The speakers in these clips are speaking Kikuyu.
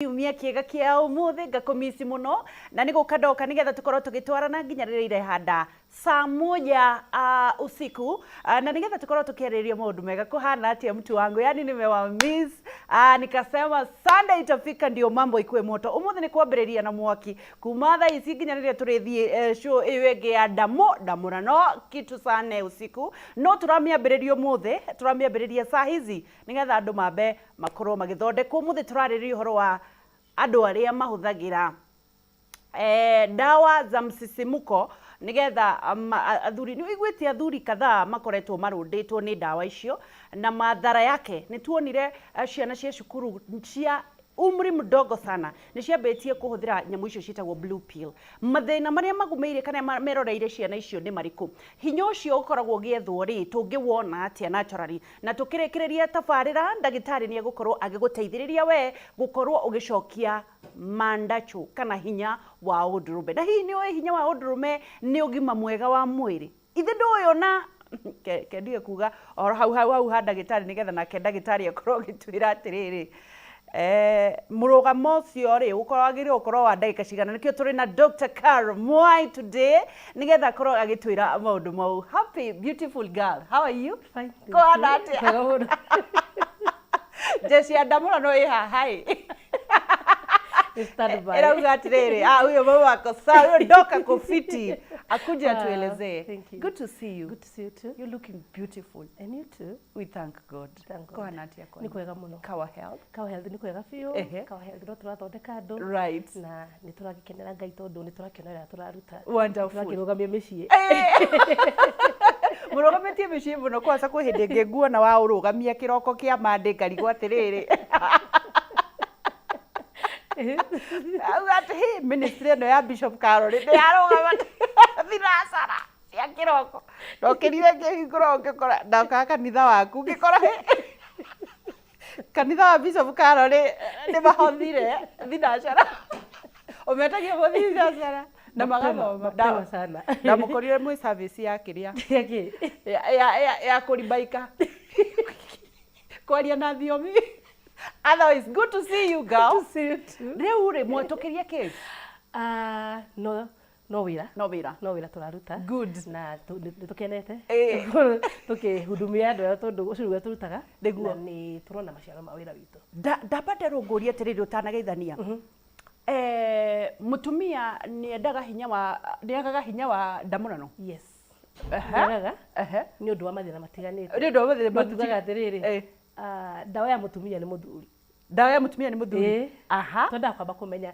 Kiumia kĩega kĩa ũmũthĩ, ngakũmici mũno na nĩ gũka ndoka nĩgetha tũkorwo tũgĩtwarana nginya rĩrĩa irehanda saa 1 usiku, na nĩgetha tũkorwo tũkĩarĩrĩria maũndũ mega. Kũhana atĩa, mtu wangu? Yani nimewa miss, nikasema Sunday itafika ndio mambo ikue moto. Ũmũthĩ nĩ kwambĩrĩria na mwaki kuma thaa ici nginya rĩrĩa tũrĩthiĩ show ĩyo ĩngĩ ya ndamo ndamũrano kitu saa 4 usiku, no tũramĩambĩrĩria ũmũthĩ, tũramĩambĩrĩria saa hizi nĩgetha andũ mambe makorwo magĩthondekwo. Ũmũthĩ tũrarĩrĩria ũhoro wa andũ arĩa mahũthagĩra dawa za msisimuko nĩgetha athuri, nĩ ũiguĩte athuri kadhaa makoretwo marũndĩtwo nĩ ndawa icio na madhara yake. Nĩ tuonire ciana cia cukuru cia umri mdogo sana nĩ ciambĩtie kũhũthĩra nyamũ icio ciĩtagwo blue pill. Mathĩna marĩa magũmĩire kana meroreire ciana icio nĩ marĩkũ? Hinya ũcio ũkoragwo ũgĩethwo rĩ, tũngĩwona atĩa naturally? Na tũkĩrĩkĩrĩria tabarĩra, ndagĩtarĩ nĩ egũkorwo agĩgũteithĩrĩria we gũkorwo ũgĩcokia mandacho kana hinya wa ũndũrũme. Na hihi nĩ ũĩ hinya wa ũndũrũme nĩ ũgima mwega wa mwĩrĩ? Ithe ndũĩ ona kendige kuga oro hau hau hau ha ndagĩtarĩ, nĩgetha nake ndagĩtarĩ akorwo agĩtwĩra atĩrĩrĩ, mũrũgamo ũcio rĩ, ũkorwo wagĩrĩirwo gũkorwo wa ndagĩka cigana. Nĩkĩo tũrĩ na Dr. Carol Mwai today nĩgetha akorwo agĩtwĩra maũndũ mau. Happy beautiful girl, how are you? Fine, thank Kũhana you. atĩa? Kwega mũno. Jeshi ya ndamũrano ĩ haha ĩ. Stand by. Ĩrauga atĩrĩrĩ, ah, huyo mama ako sawa, huyo doka kofiti akuje Ah, atuelezee. Thank you. Good to see you. Good to see you too. You're looking beautiful. And you too. We thank God. Thank God. Kũhana atĩa Nĩ kwanyu? kwega mũno. Kawa Health. Kawa Health nĩ kwega biũ. Kawa Health no tũrathondeka andũ. Na nĩ tũragĩkenera Ngai tondũ nĩ tũrakĩona wĩra tũraruta. Wonderful. Tũrakĩrũgamia mĩciĩ. Mũrũgamĩtie mĩciĩ mũno. Kwanza kwĩ hĩndĩ ĩngĩ nguona wa ũrũgamia kĩroko kĩa mandĩ, ngarigwo atĩrĩrĩ, auga atĩ "Hĩ, ministry ĩno ya Bishop Carol nĩ yarũgama thinacara cia kĩroko." Ndokĩrire ngĩhingũra, ngĩkora ndokaga kanitha waku, ngĩkora hĩ, kanitha wa Bishop Carol nĩ mahothire thinacara, ũmetagia mũthi thinacara na magathoma. Mapema sana. Ndamũkorire mwĩ service ya kĩrĩa Ya kĩ? ya kũribaika kwaria na thiomi. Otherwise, good to see you, girl. Good to see you too. Rĩu rĩ, mwetũkĩria kĩ? Ah, no wĩra. No wĩra. No wĩra tũraruta. Good. Na nĩ tũkenete. Tũkĩhudumia andũ aya tondũ ũcio nĩguo tũrutaga. Nĩguo. Na nĩ tũrona maciaro ma wĩra witũ. Ndamba nderũngũria atĩrĩrĩ, ũtanageithania, mũtumia nĩ endaga hinya wa, nĩ agaga hinya wa ndamũrano? Yes. Nĩagaga nĩ ũndũ wa mathĩna matiganĩte. Nĩ ũndũ wa mathĩna No tugaga atĩrĩrĩ, ndawa ya mũtumia nĩ mũthuri. Ndawa ya mũtumia nĩ mũthuri. Twendaga kwamba kũmenya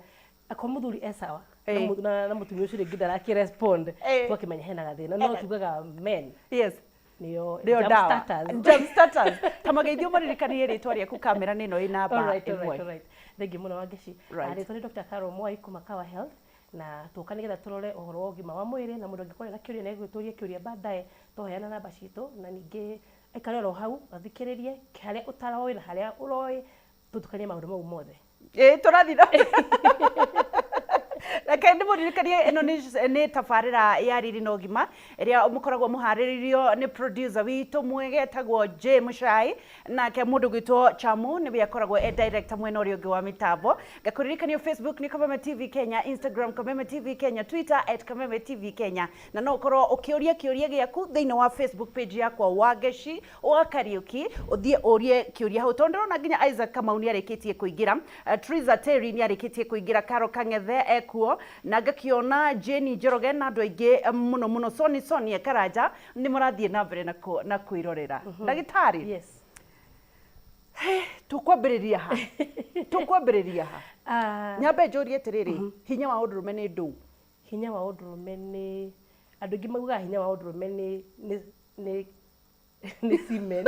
akorwo mũthuri e sawa na mũtumia ũcio rĩngĩ ndarakĩ-respond, tũgakĩmenya hena gathĩna. No tugaga men nĩo nĩo jump ndawa. starters. Jump starters. Ta mageithio, maririkanie rĩtwa rĩaku, kamera nĩ ĩno ĩ namba All ĩmwe. right. Thank you mũno, Wangeci. Rĩtwa nĩ Dr. Carol Mwai kuma Kawa Health, na tũka nĩgetha tũrore ũhoro wa ũgima wa mwĩrĩ, na mũndũ angĩkorwo na kĩũria nĩ egwĩtũria kĩũria baadaye, twaheana namba citũ, na ningĩ aikare oro hau athikĩrĩrie harĩa ũtaroĩ na harĩa ũroĩ, tũtukanie maũndũ mau mothe. Ĩ, tũrathiĩ na reke ndĩmũririkanie, ĩno nĩ tabarĩra ya Riri na Ũgima ĩrĩa mũkoragwo mũharĩrĩirio nĩ producer witũ mwega etagwo J Muchai, nake mũndũ gwĩtwo Chamu nĩwe akoragwo e director mwena ũrĩa ũngĩ wa mĩtambo. Ngakũririkania Facebook nĩ Kameme TV Kenya, Instagram Kameme TV Kenya, Twitter @KamemeTV Kenya, na no ũkorwo ũkĩũria kĩũria gĩaku thĩinĩ wa Facebook page yakwa, Wangeci wa Kariuki, ũthiĩ ũrie kĩũria hau, tondũ ndĩrona nginya Isaac Kamau nĩ arĩkĩtie kũingĩra, Triza Terry nĩ arĩkĩtie kũingĩra, Caro Kang'ethe ekuo, na ngakĩona Jane Njoroge na andũ aingĩ mũno mũno, Soni Sonia Karanja, nĩ marathiĩ na mbere na kwĩrorera. Ndagĩtarĩ, Yes. tũkwambĩrĩria ha? Tũkwambĩrĩria ha? Ah, Nyambe njũrie atĩrĩrĩ, hinya wa ũndũrũme nĩ ndũ? Hinya wa ũndũrũme nĩ, andũ aingĩ maugaga hinya wa ũndũrũme nĩ semen,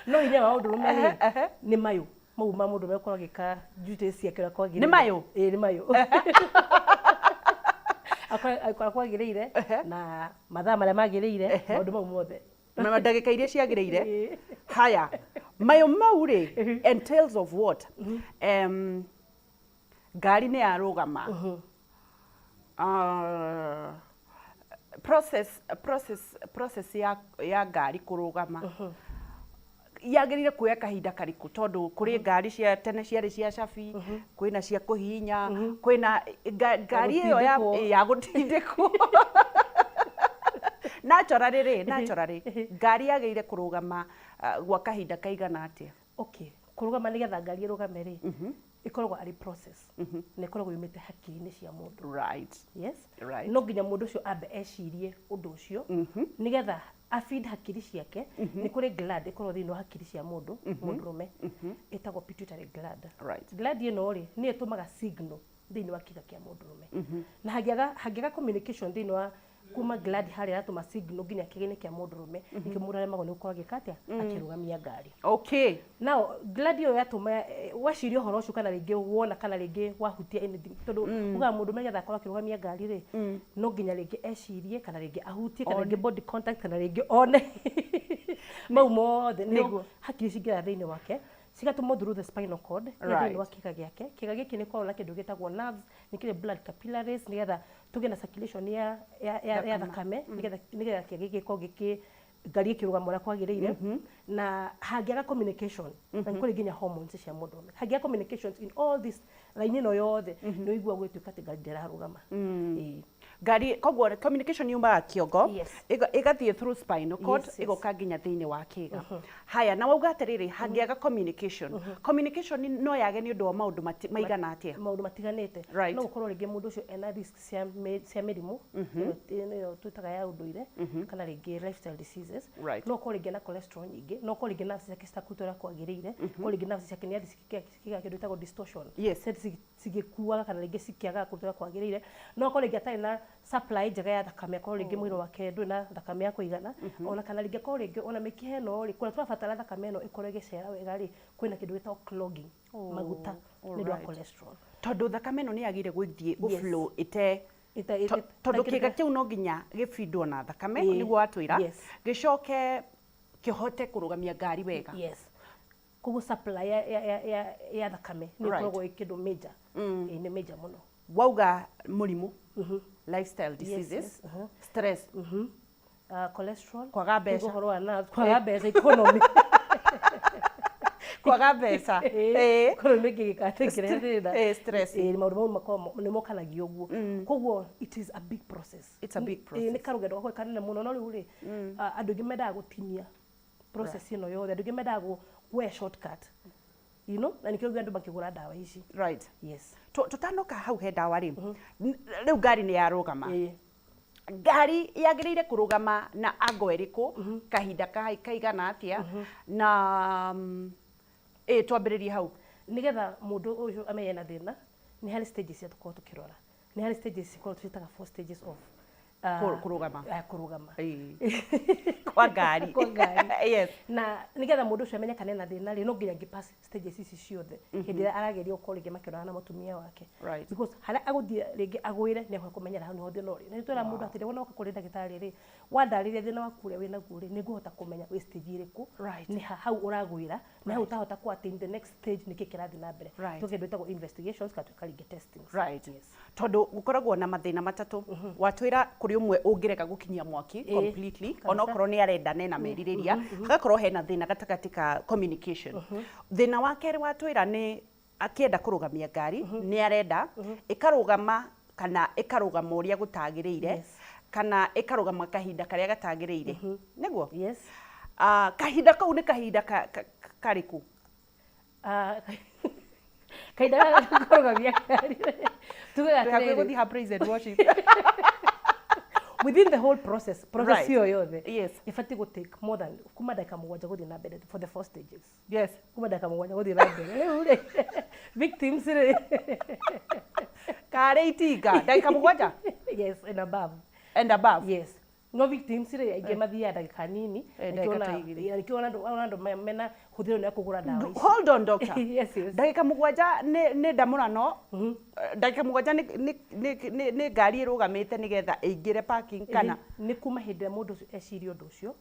no hinya wa ũndũrũme rĩ, nĩ mayũ mau ma mũndũ ũrĩa ũkoragwo agĩka duties ciake ũrĩa kwagĩrĩire. Nĩ mayũ? Ĩĩ, nĩ mayũ. Akorwo kwagĩrĩire na mathaa marĩa magĩrĩire, maũndũ mau mothe. Na ndagĩka iria ciagĩrĩire. Ĩĩ. Haya, mayũ mau rĩ, entails of what? Ngari nĩ yarũgama. Ah, process ya ngari kũrũgama. Yagĩrĩire kuoya kahinda karĩkũ? Tondũ kũrĩ ngari cia tene ciarĩ cia cabi, kwĩna cia kũhihinya, kwĩna ngari ĩyo ya gũtindĩkwo. Ya gũtindĩkwo naturally rĩ, naturally ngari yagĩrĩire kũrũgama gwa kahinda kaigana atĩa? Okay, kũrũgama, nĩgetha ngari ĩrũgame rĩ, ĩkoragwo arĩ process na ĩkoragwo yumĩte hakiri-inĩ cia mũndũ. Yes. No nginya mũndũ ũcio ambe ecirie ũndũ ũcio nĩgetha afeed hakiri ciake. Nĩ kũrĩ gland ĩkoragwo thĩinĩ wa hakiri cia mũndũ mũndũrũme ĩtagwo pituitary gland. Gland ĩno rĩ, nĩyo ĩtũmaga signal thĩinĩ wa kĩga kĩa mũndũrũme, na hangĩaga communication thĩinĩ wa kuma gland harĩa ĩratũma signal nginya kĩga-inĩ kĩa mũndũrũme, nĩkĩo mũndũ aremagwo nĩ gũkorwo agĩka atĩa, akĩrũgamia ngari. Now gland ĩyo yatũma waciria ũhoro ũcio, kana rĩngĩ wona, kana rĩngĩ wahutia anything, tondũ ugaga mũndũ nĩgetha akorwo akĩrũgamia ngari rĩ, no nginya rĩngĩ ecirie, kana rĩngĩ ahutie, kana rĩngĩ body contact, kana rĩngĩ one, mau mothe nĩo hakiri cingĩra thĩinĩ wake, cigatũmwo through the spinal cord nginya thĩinĩ wa kĩga gĩake. Kĩga gĩkĩ nĩ koragwo na kĩndũ gĩtagwo nerves, nĩ kĩrĩ blood capillaries, nĩgetha tũgĩe na circulation ya thakame, nĩgetha kĩga gĩkĩ gĩkorwo gĩkĩ ngari ĩkĩrũgama ũrĩa kwagĩrĩire. Na hangĩaga communication, na nĩ kũrĩ nginya hormones cia mũndũrũme, hangĩaga communications in all this raini ĩno yothe, nĩ ũiguaga gũgĩtuĩka atĩ ngari ndĩrarũgama. Ĩĩ. Ngari koguo communication yumaga kĩongo, ĩgathiĩ through spinal cord, ĩgoka nginya thĩinĩ wa kĩga. Haya, na wauga atĩrĩrĩ, hangĩaga communication, communication no yage nĩ ũndũ wa maũndũ maigana atĩa? Maũndũ matiganĩte. No gũkorwo rĩngĩ mũndũ ũcio ena risk cia mĩrimũ ĩno twĩtaga ya ũndũire, kana rĩngĩ lifestyle diseases. No ũkorwo rĩngĩ na cholesterol nyingĩ, no ũkorwo rĩngĩ nerves ciake citakũruta ũrĩa kwagĩrĩire, ũkorwo rĩngĩ nerves ciake nĩ athiĩ cikĩgĩa kĩndũ gĩtagwo distortion. Ciathiĩ cigĩkuaga, kana rĩngĩ cikĩagaga kũruta ũrĩa kwagĩrĩire. No akorwo rĩngĩ atarĩ na supply njega ya thakame, akorwo rĩngĩ mwĩrĩ wake ndũrĩ na thakame ya kũigana, ona kana rĩngĩ akorwo rĩngĩ ona mĩkiha ĩno rĩ, kũrĩa tũrabatara thakame ĩno ĩkorwo ĩgĩcera wega rĩ, kwĩna kĩndũ gĩtagwo clogging, maguta nĩ ũndũ wa cholesterol. Tondũ thakame ĩno nĩ yagĩrĩire gũthiĩ gũflow ĩte tondũ kĩga kĩu no nginya gĩbindwo na thakame, nĩguo watwĩra, gĩcoke kĩhote kũrũgamia ngari wega. Yes, koguo supply ya thakame nĩ ĩkoragwo ĩ kĩndũ major. Ĩĩ, nĩ major mũno. Wauga mũrimũ, lifestyle diseases, stress, Cholesterol, Kwaga mbeca. Ũhoro wa nerves, kwaga mbeca, economy. Kwaga mbeca. Economy ĩngĩgĩkatĩkĩre thĩna. Stress. Ĩĩ, maũndũ mau makoragwo nĩ mokanagia ũguo, koguo it is a big process. It's a big process. Nĩ karũgendo gakoragwo kanene mũno, no rĩu rĩ, andũ aingĩ mendaga gũtinia process ĩno yothe, andũ aingĩ mendaga kuoya shortcut, na nĩkĩo andũ makĩgũra ndawa ici. Yes. Tũtanoka hau he ndawa rĩ, rĩu ngari nĩ yarũgama. Ngari yagĩrĩire kũrũgama na ango ĩrĩkũ, kahinda kaigana atĩa, na ĩ twambĩrĩrie hau. Nĩgetha mũndũ ũyũ amenye na thĩna, nĩ harĩ stages cia tũkoragwo tũkĩrora, nĩ harĩ stages cikoragwo twĩtaga four stages of Kũrũgama. Kũrũgama Kwa ngari. Kwa ngari. Na nĩgetha mũndũ ũcio amenye kana ena thĩna rĩ, no nginya angĩ pass stages ici ciothe hĩndĩ ĩrĩa arageria gũkorwo rĩngĩ makĩonana na mũtumia wake. Because harĩa agũthiĩ rĩngĩ agwĩre, nĩ akũhota kũmenyera hau nĩho thĩna ũrĩ. Na nĩ twĩra mũndũ atĩrĩ, wona woka kũrĩ ndagĩtarĩ rĩ, wandarĩria thĩna waku ũrĩa wĩnaguo rĩ, nĩ ngũhota kũmenya wĩ stage ĩrĩkũ, nĩ ha hau ũragwĩra, nĩ hau ũtahota kũ attain the next stage, nĩkĩ kĩrathiĩ na mbere. Twĩke kĩndũ gĩtagwo investigations, kana twĩka rĩngĩ testings. Yes. Tondũ gũkoragwo na mathĩna matatũ watwĩra. Kũrĩ ũmwe ũngĩrega gũkinyia mwaki completely, onokorwo nĩ arenda nena merirĩria, hagakorwo hena thĩna gatagatĩ ka communication. Thĩna wa kerĩ watwĩra nĩ akĩenda kũrũgamia ngari, nĩ arenda ĩkarũgama, kana ĩkarũgama ũrĩa gũtagĩrĩire, kana ĩkarũgama kahinda karĩa gatagĩrĩire, nĩguo? Yes. Ah, kahinda kau nĩ kahinda karĩkũ? Ah, kahinda gaka kũrũgamia ngari, tuge Twĩ hakuhĩ atĩrĩrĩ, gũthiĩ ha praise and worship. Within the whole process ĩyo yothe ĩbatiĩ gũ take more than kuma ndagĩka 7 gũthiĩ na mbere for the four stages. Kuma ndagĩka 7 gũthiĩ na mbere. Rĩu rĩ, victims rĩ, Karĩ itinga ndagĩka 7? Yes, and above. And above. Yes, no victims rĩ, aingĩ mathiaga ndagĩka nini. Ndagĩka ta 2. Na nĩkĩo ona andũ mena hũthĩro nĩ ya kũgũra ndawa ici. Hold on, doctor. Yes. Ndagĩka 7 nĩ ndamũrano, ndagĩka 7 nĩ ngari ĩrũgamĩte nĩgetha ĩingĩre parking, kana? Nĩ kuma hĩndĩ ĩrĩa mũndũ ũcio eciria ũndũ ũcio,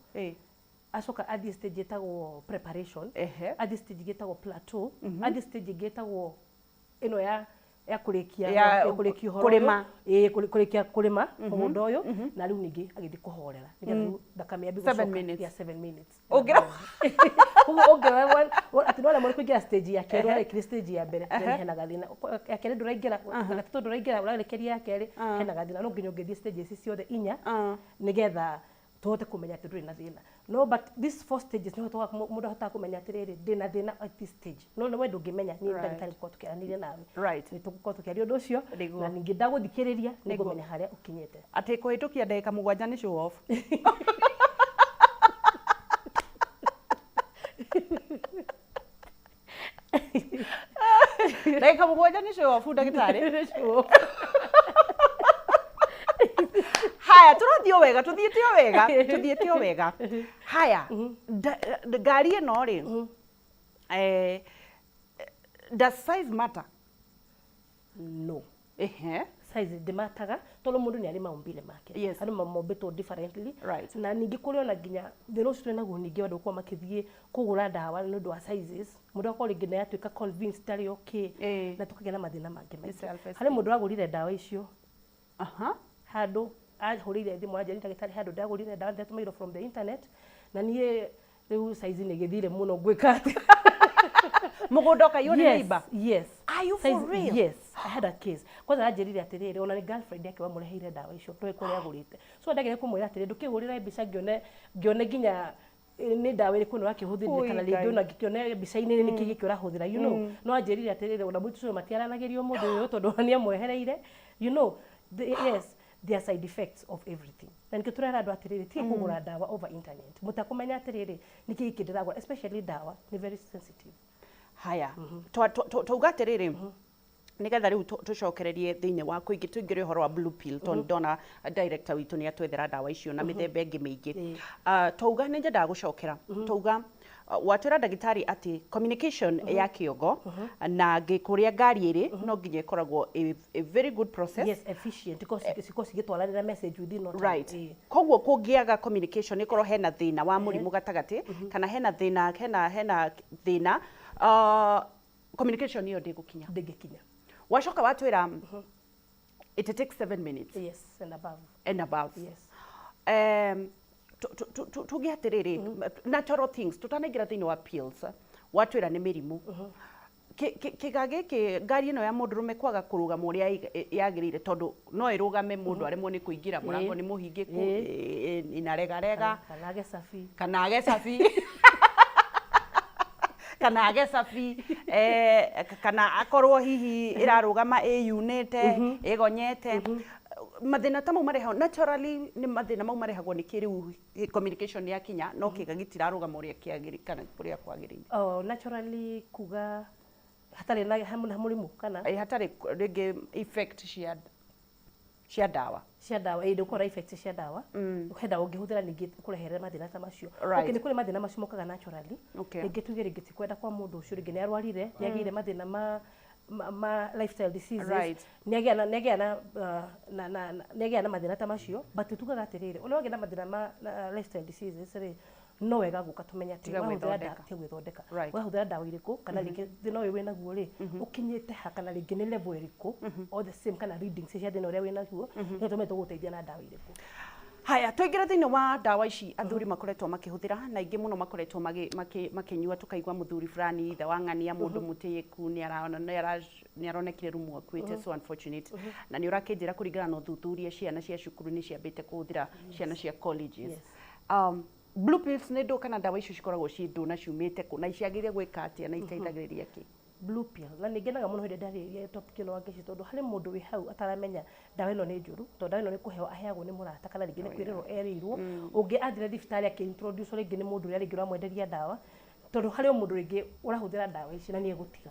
acoka athiĩ stage ĩtagwo preparation, athiĩ stage ĩngĩ ĩtagwo plateau, athiĩ stage ĩngĩ ĩtagwo ĩno ya Ya kũrĩkia Ya ya kũrĩkia ũhoro kũrĩma. Ũyũ. Ĩĩ, kũrĩkia kũrĩma mũgũnda ũyũ, na rĩu ningĩ agĩthiĩ kũhorera nĩgetha rĩu thakame yambie 7 gũcoka. minutes. Ya 7 minutes. Koguo ũngĩrora atĩ nĩwaremwo nĩ kũingĩra stage ya kerĩ, ũrarĩkirie stage ya mbere, then hena gathĩna. Ya kerĩ ndũraingĩra, gatatũ ndũraingĩra, ũrarĩkĩria ya kerĩ, hena gathĩna. No nginya ũngĩthiĩ stage ici ciothe inya nĩgetha tũhote kũmenya atĩ ndũrĩ na thĩna. No, but these four stages nĩho mũndũ ahotaga kũmenya atĩrĩrĩ, ndĩna thĩna at this stage. No we ndũngĩmenya, niĩ ndagĩtarĩ gũkorwo tũkĩaranĩria nawe, nĩ tũgũkorwo tũkĩaria ũndũ ũcio, na ningĩ ndagũthikĩrĩria nĩngũmenya harĩa ũkinyĩte. Atĩ kũhĩtũkia ndagĩka 7 nĩ show off. Ndagĩka 7 nĩ show off, ndagĩtarĩ. Nĩ show off. Haya, tũrathiĩ o wega, tũthiĩte o wega, tũthiĩte o wega. Haya, ngari ĩno rĩ, does size matter? No. Ehe. Size ndĩmataga, tondũ mũndũ nĩ arĩ maumbile make. Andũ mombĩtwo differently. Na ningĩ kũrĩ ona nginya thĩna ũcio twĩ naguo, ningĩ andũ gũkorwo makĩthiĩ kũgũra ndawa nĩ ũndũ wa sizes. Mũndũ akorwo rĩngĩ nĩ atuĩka convinced ndarĩ okay, na tũkagĩa na mathĩna mangĩ maingĩ. Self-esteem. Harĩ mũndũ wagũrire ndawa icio handũ ahũrĩire thimũ, anjĩra, "Ndagĩtarĩ, handũ ndagũrire ndawa, ndatũmĩirwo from the internet, na niĩ rĩu size nĩ ĩgĩthire mũno, ngwĩka atĩa?" Mũgũnda ũkaiywo nĩ neighbor? Yes. Are you for real? Yes, I had a case. Kwanza anjĩrire atĩrĩrĩ, ona nĩ girlfriend yake wamũreheire ndawa icio, ndũĩ kũrĩa agũrĩte. So ndagĩrĩire kũmwĩra atĩrĩrĩ, ndũkĩhũrĩre mbica ngĩone nginya nĩ ndawa ĩrĩkũ ĩno ũrakĩhũthĩrire, kana Ui, rĩngĩ Ngai. ona ngĩkĩone mbica-inĩ nĩ kĩ gĩkĩ ũrahũthĩra. No anjĩrire atĩrĩrĩ, ona mũitu ũcio matiaranagĩria ũmũthĩ ũyũ tondũ nĩ amwehereire. Yes, there are side effects of everything, na nĩkĩo tũrera andũ atĩrĩrĩ, tiga kũgũra ndawa over internet mũtakũmenya atĩrĩrĩ, nĩkĩ gĩkĩ ndĩragũra, especially ndawa nĩ very sensitive. Haya, twauga atĩrĩrĩ, nĩgetha rĩu tũcokererie thĩinĩ wa kũingĩ, tũingĩre ũhoro wa blue pill, tondũ ndona director witũ nĩ atwethera ndawa icio na mĩthemba ĩngĩ mĩingĩ. Ah, twauga nĩ nyendaga gũcokera, twauga watwĩra ndagĩtarĩ atĩ communication ya kĩongo na kũrĩa ngari ĩrĩ no nginya ĩkoragwo a very good process. Yes, efficient, cikorwo cigĩtwaranĩra message within no time. Koguo kũngĩaga communication, ĩkorwo hena thĩna wa mũrimũ gatagatĩ kana hena thĩna, hena thĩna, communication ĩyo ndĩgũkinya. Ndĩngĩkinya. Wacoka watwĩra it takes 7 minutes. Yes, and above. And above. Yes. Tuge atĩrĩrĩ, natural things, tũtanaingĩra thĩinĩ wa pills, watwĩra nĩ mĩrimũ. Kĩga gĩkĩ, ngari ĩno ya mũndũrũme kwaga kũrũgama ũrĩa yagĩrĩire, tondũ no ĩrũgame mũndũ aremwo nĩ kũingĩra, mũrango nĩ mũhingĩku, inaregarega. Kana age cabi. Kana age cabi, kana age cabi, kana akorwo hihi ĩrarũgama ĩyunĩte, ĩgonyete. Mathĩna ta mau marehagwo naturally, nĩ mathĩna mau marehagwo nĩ kĩ? Rĩu communication yakinya no kĩga gĩtirarũgama ũrĩa kĩagĩrĩ kana ũrĩa kwagĩrĩire. Oh, naturally kuga hatarĩ na na mũrimũ kana? Hatarĩ rĩngĩ effect cia ndawa. Cia ndawa, ĩ, ndũkora effect cia ndawa. He ndawa ũngĩhũthĩra ningĩ kũreherera mathĩna ta macio. Okay, nĩ kũrĩ mathĩna macio mokaga naturally. Rĩngĩ tuge rĩngĩ ti kwenda kwa mũndũ ũcio, rĩngĩ nĩ arwarire, nĩ agĩire mathĩna ma lifestyle diseases, nĩ agĩa na nĩ agĩa na mathĩna ta macio. But tugaga atĩrĩrĩ, ũrĩa wagĩa na mathĩna ma lifestyle diseases rĩ, no wega gũka tũmenye atĩ Tiga wahũthĩra gwĩthondeka. tiga gwĩthondeka, wahũthĩra ndawa irĩkũ, kana rĩngĩ thĩna ũyũ wĩnaguo rĩ, ũkinyĩte ha, kana rĩngĩ nĩ level ĩrĩkũ, all the same, kana readings cia thĩna ũrĩa wĩnaguo, nĩgetha tũmenye tũgũteithia na ndawa irĩkũ. Haya, tũingĩre thĩinĩ wa ndawa ici athuri makoretwo makĩhũthĩra, na aingĩ mũno makoretwo makĩnyua. Tũkaigua mũthuri fulani, ithe wa ng'ania, mũndũ mũtĩĩku, nĩ aronekire rumu akuĩte. So unfortunate. Na nĩ ũrakĩnjĩra kũringana na ũthuthuria, ciana cia cukuru nĩ ciambĩte kũhũthĩra, ciana cia colleges. Blue pills nĩ ndũ, kana ndawa icio cikoragwo ciĩ ndũ, na ciumĩte kũ, na ciagĩrĩire gwĩka atĩa, na iteithagĩrĩria kĩ? Blue pill, na nĩ ngenaga mũno hĩndĩ ĩrĩa ndarĩrĩria topic ĩno, Wangeci, tondũ harĩ mũndũ wĩ hau ataramenya ndawa ĩno nĩ njũru, tondũ ndawa ĩno nĩ kũheo aheagwo nĩ mũrata, kana rĩngĩ nĩ kwĩrĩrwo erĩirwo. Ũngĩ athire thibitarĩ akĩ-introduce rĩngĩ nĩ mũndũ ũrĩa rĩngĩ ũramwenderia ndawa, tondũ harĩ o mũndũ rĩngĩ ũrahũthĩra ndawa ici na nĩ egũtiga,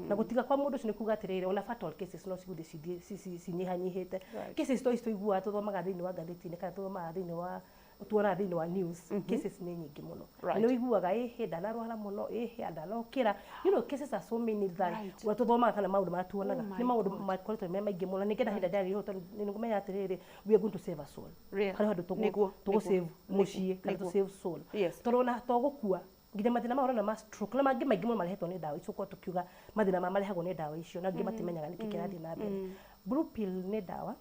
na gũtiga kwa mũndũ ũcio nĩ kuga atĩrĩrĩ, ona fatal cases no cigũthiĩ cinyihanyihĩte. Cases to ici tũiguaga, tũthomaga thĩinĩ wa ngathĩti-inĩ, kana tũthomaga thĩinĩ wa tuonaga thĩinĩ wa news, cases nĩ nyingĩ mũno. Na nĩ ũiguaga ĩhĩ ndanarwara mũno, ĩhĩ ndanokĩra. Cases are so many than ũrĩa tũthomaga kana maũndũ marĩa tuonaga. Oh my Nĩ maũndũ God. makoretwo me maingĩ mũno. Nĩ ngenda hĩndĩ ĩrĩa ndarĩrĩria tondũ nĩ ngũmenya atĩrĩrĩ, we are going to save a soul. Harĩ handũ tũgũ save mũciĩ kana tũ save soul, tondũ ona to gũkua. Nginya mathĩna ma ũrona ma stroke na mangĩ maingĩ mũno marehetwo nĩ ndawa icio, ũkorwo tũkiuga mathĩna ma marehagwo nĩ ndawa icio na angĩ matimenyaga nĩkĩ kĩrathiĩ na mbere. Blue pill nĩ ndawa,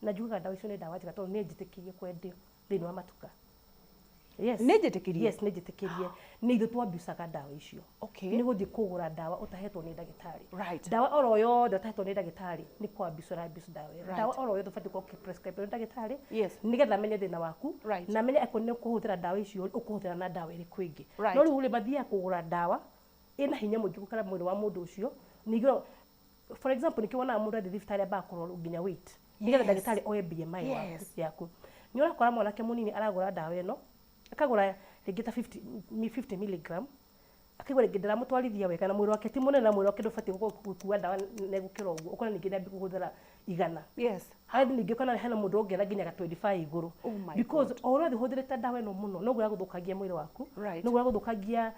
na njugaga ndawa icio nĩ ndawa njega tondũ nĩ njĩtĩkĩrie kwendio thĩinĩ wa matuka. Yes. Nĩ njĩtĩkĩrie? Yes, nĩ njĩtĩkĩrie. Nĩ ithuĩ twambiucaga ndawa icio. Okay. Nĩ gũthiĩ kũgũra ndawa ũtahetwo nĩ ndagĩtarĩ. Right. Ndawa oro yothe ũtahetwo nĩ ndagĩtarĩ nĩ kwambica ũrambica ndawa ĩyo. Right. Ndawa oro yothe ũbatiĩ gũkorwo ũkĩ-prescribe nĩ ndagĩtarĩ Yes. nĩgetha amenye thĩna waku Right. na amenye akorwo nĩ ũkũhũthĩra ndawa icio ũkũhũthĩra na ndawa ĩrĩkũ ĩngĩ. Right. No rĩu rĩ, mathiaga kũgũra ndawa ĩna hinya mũingĩ gũkĩra mwĩrĩ wa mũndũ ũcio. Ningĩ for example, nĩkĩo wonaga mũndũ athiĩ thibitarĩ ambaga kũrorwo nginya weight nĩgetha Yes. ndagĩtarĩ oe BMI waku Yes. yaku. Nĩ ũrakora mwanake mũnini aragũra ndawa ĩno, akagũra rĩngĩ ta 50 milligram, akaigua rĩngĩ ndĩramũtwarithia wega na mwĩrĩ wake ti mũnene na mwĩrĩ wake ndũbatiĩ gũkua ndawa nene gũkĩra ũguo, ũkona ningĩ nĩambia kũhũthĩra 100. Yes. Agathiĩ ningĩ ũkona hena mũndũ ongerera nginya ga 25 igũrũ. Oh my Because o ũrĩa ũrathiĩ ũhũthĩrĩte ndawa ĩno mũno noguo ĩragũthũkangia mwĩrĩ waku, Right. noguo ĩragũthũkangia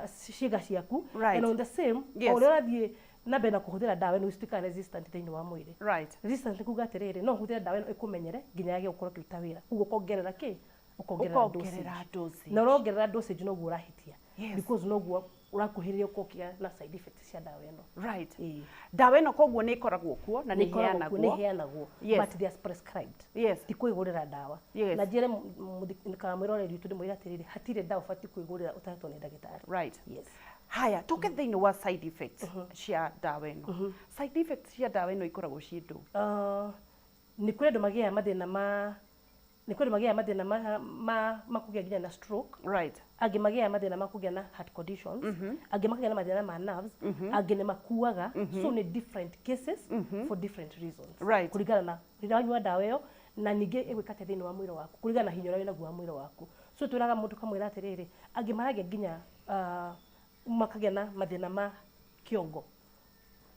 ciĩga ciaku. Right. And on the same, Yes. o ũrĩa ũrathiĩ na mbere na kũhũthĩra ndawa ĩno ituĩkaga resistant thĩinĩ wa mwĩrĩ. Right. Resistant nĩ kuga atĩrĩrĩ, no ũhũthĩre ndawa ĩno ĩkũmenyere nginya yage gũkorwo ĩkĩruta wĩra, koguo ũkongerera kĩ? Ũkongerera Ũkongerera dosage. Dosage. Na ũrongerera dosage noguo ũrahĩtia. Yes. Because noguo ũrakuhĩrĩria gũkorwo ũkĩgĩa na side effects cia ndawa ĩno. Right. Ĩĩ. Ndawa ĩno koguo nĩ ĩkoragwo kuo na nĩ Nĩ ĩkoragwo kuo, nĩ ĩheanagwo. ĩheanagwo. Yes. But they are prescribed. Yes. Ti kwĩgũrĩra ndawa. Yes. Na njĩre kana mwĩroreri witũ ndĩmwĩre atĩrĩrĩ, hatirĩ ndawa ũbatiĩ kwĩgũrĩra ũtahetwo nĩ ndagĩtarĩ. Right. Yes. Haya, tũke thĩinĩ wa side effects cia ndawa ĩno. Side effects cia ndawa ĩno ikoragwo ciĩ ndũ? Nĩ kũrĩ andũ magĩaga mathĩna ma, nĩ kũrĩ andũ magĩaga mathĩna ma kũgĩa nginya na stroke. Right. Angĩ magĩaga mathĩna ma kũgĩa na heart conditions, angĩ makagĩa na mathĩna ma nerves, angĩ nĩ makuaga. So nĩ different cases for different reasons. Right. Kũringana na rĩrĩa wanyua ndawa ĩyo na ningĩ ĩgwĩka atĩa thĩinĩ wa mwĩrĩ waku, kũringana na hinya ũrĩa wĩnaguo wa mwĩrĩ waku. So twĩraga mũndũ kamwĩra atĩrĩrĩ, angĩ maragĩa nginya makagĩa na mathĩna ma kĩongo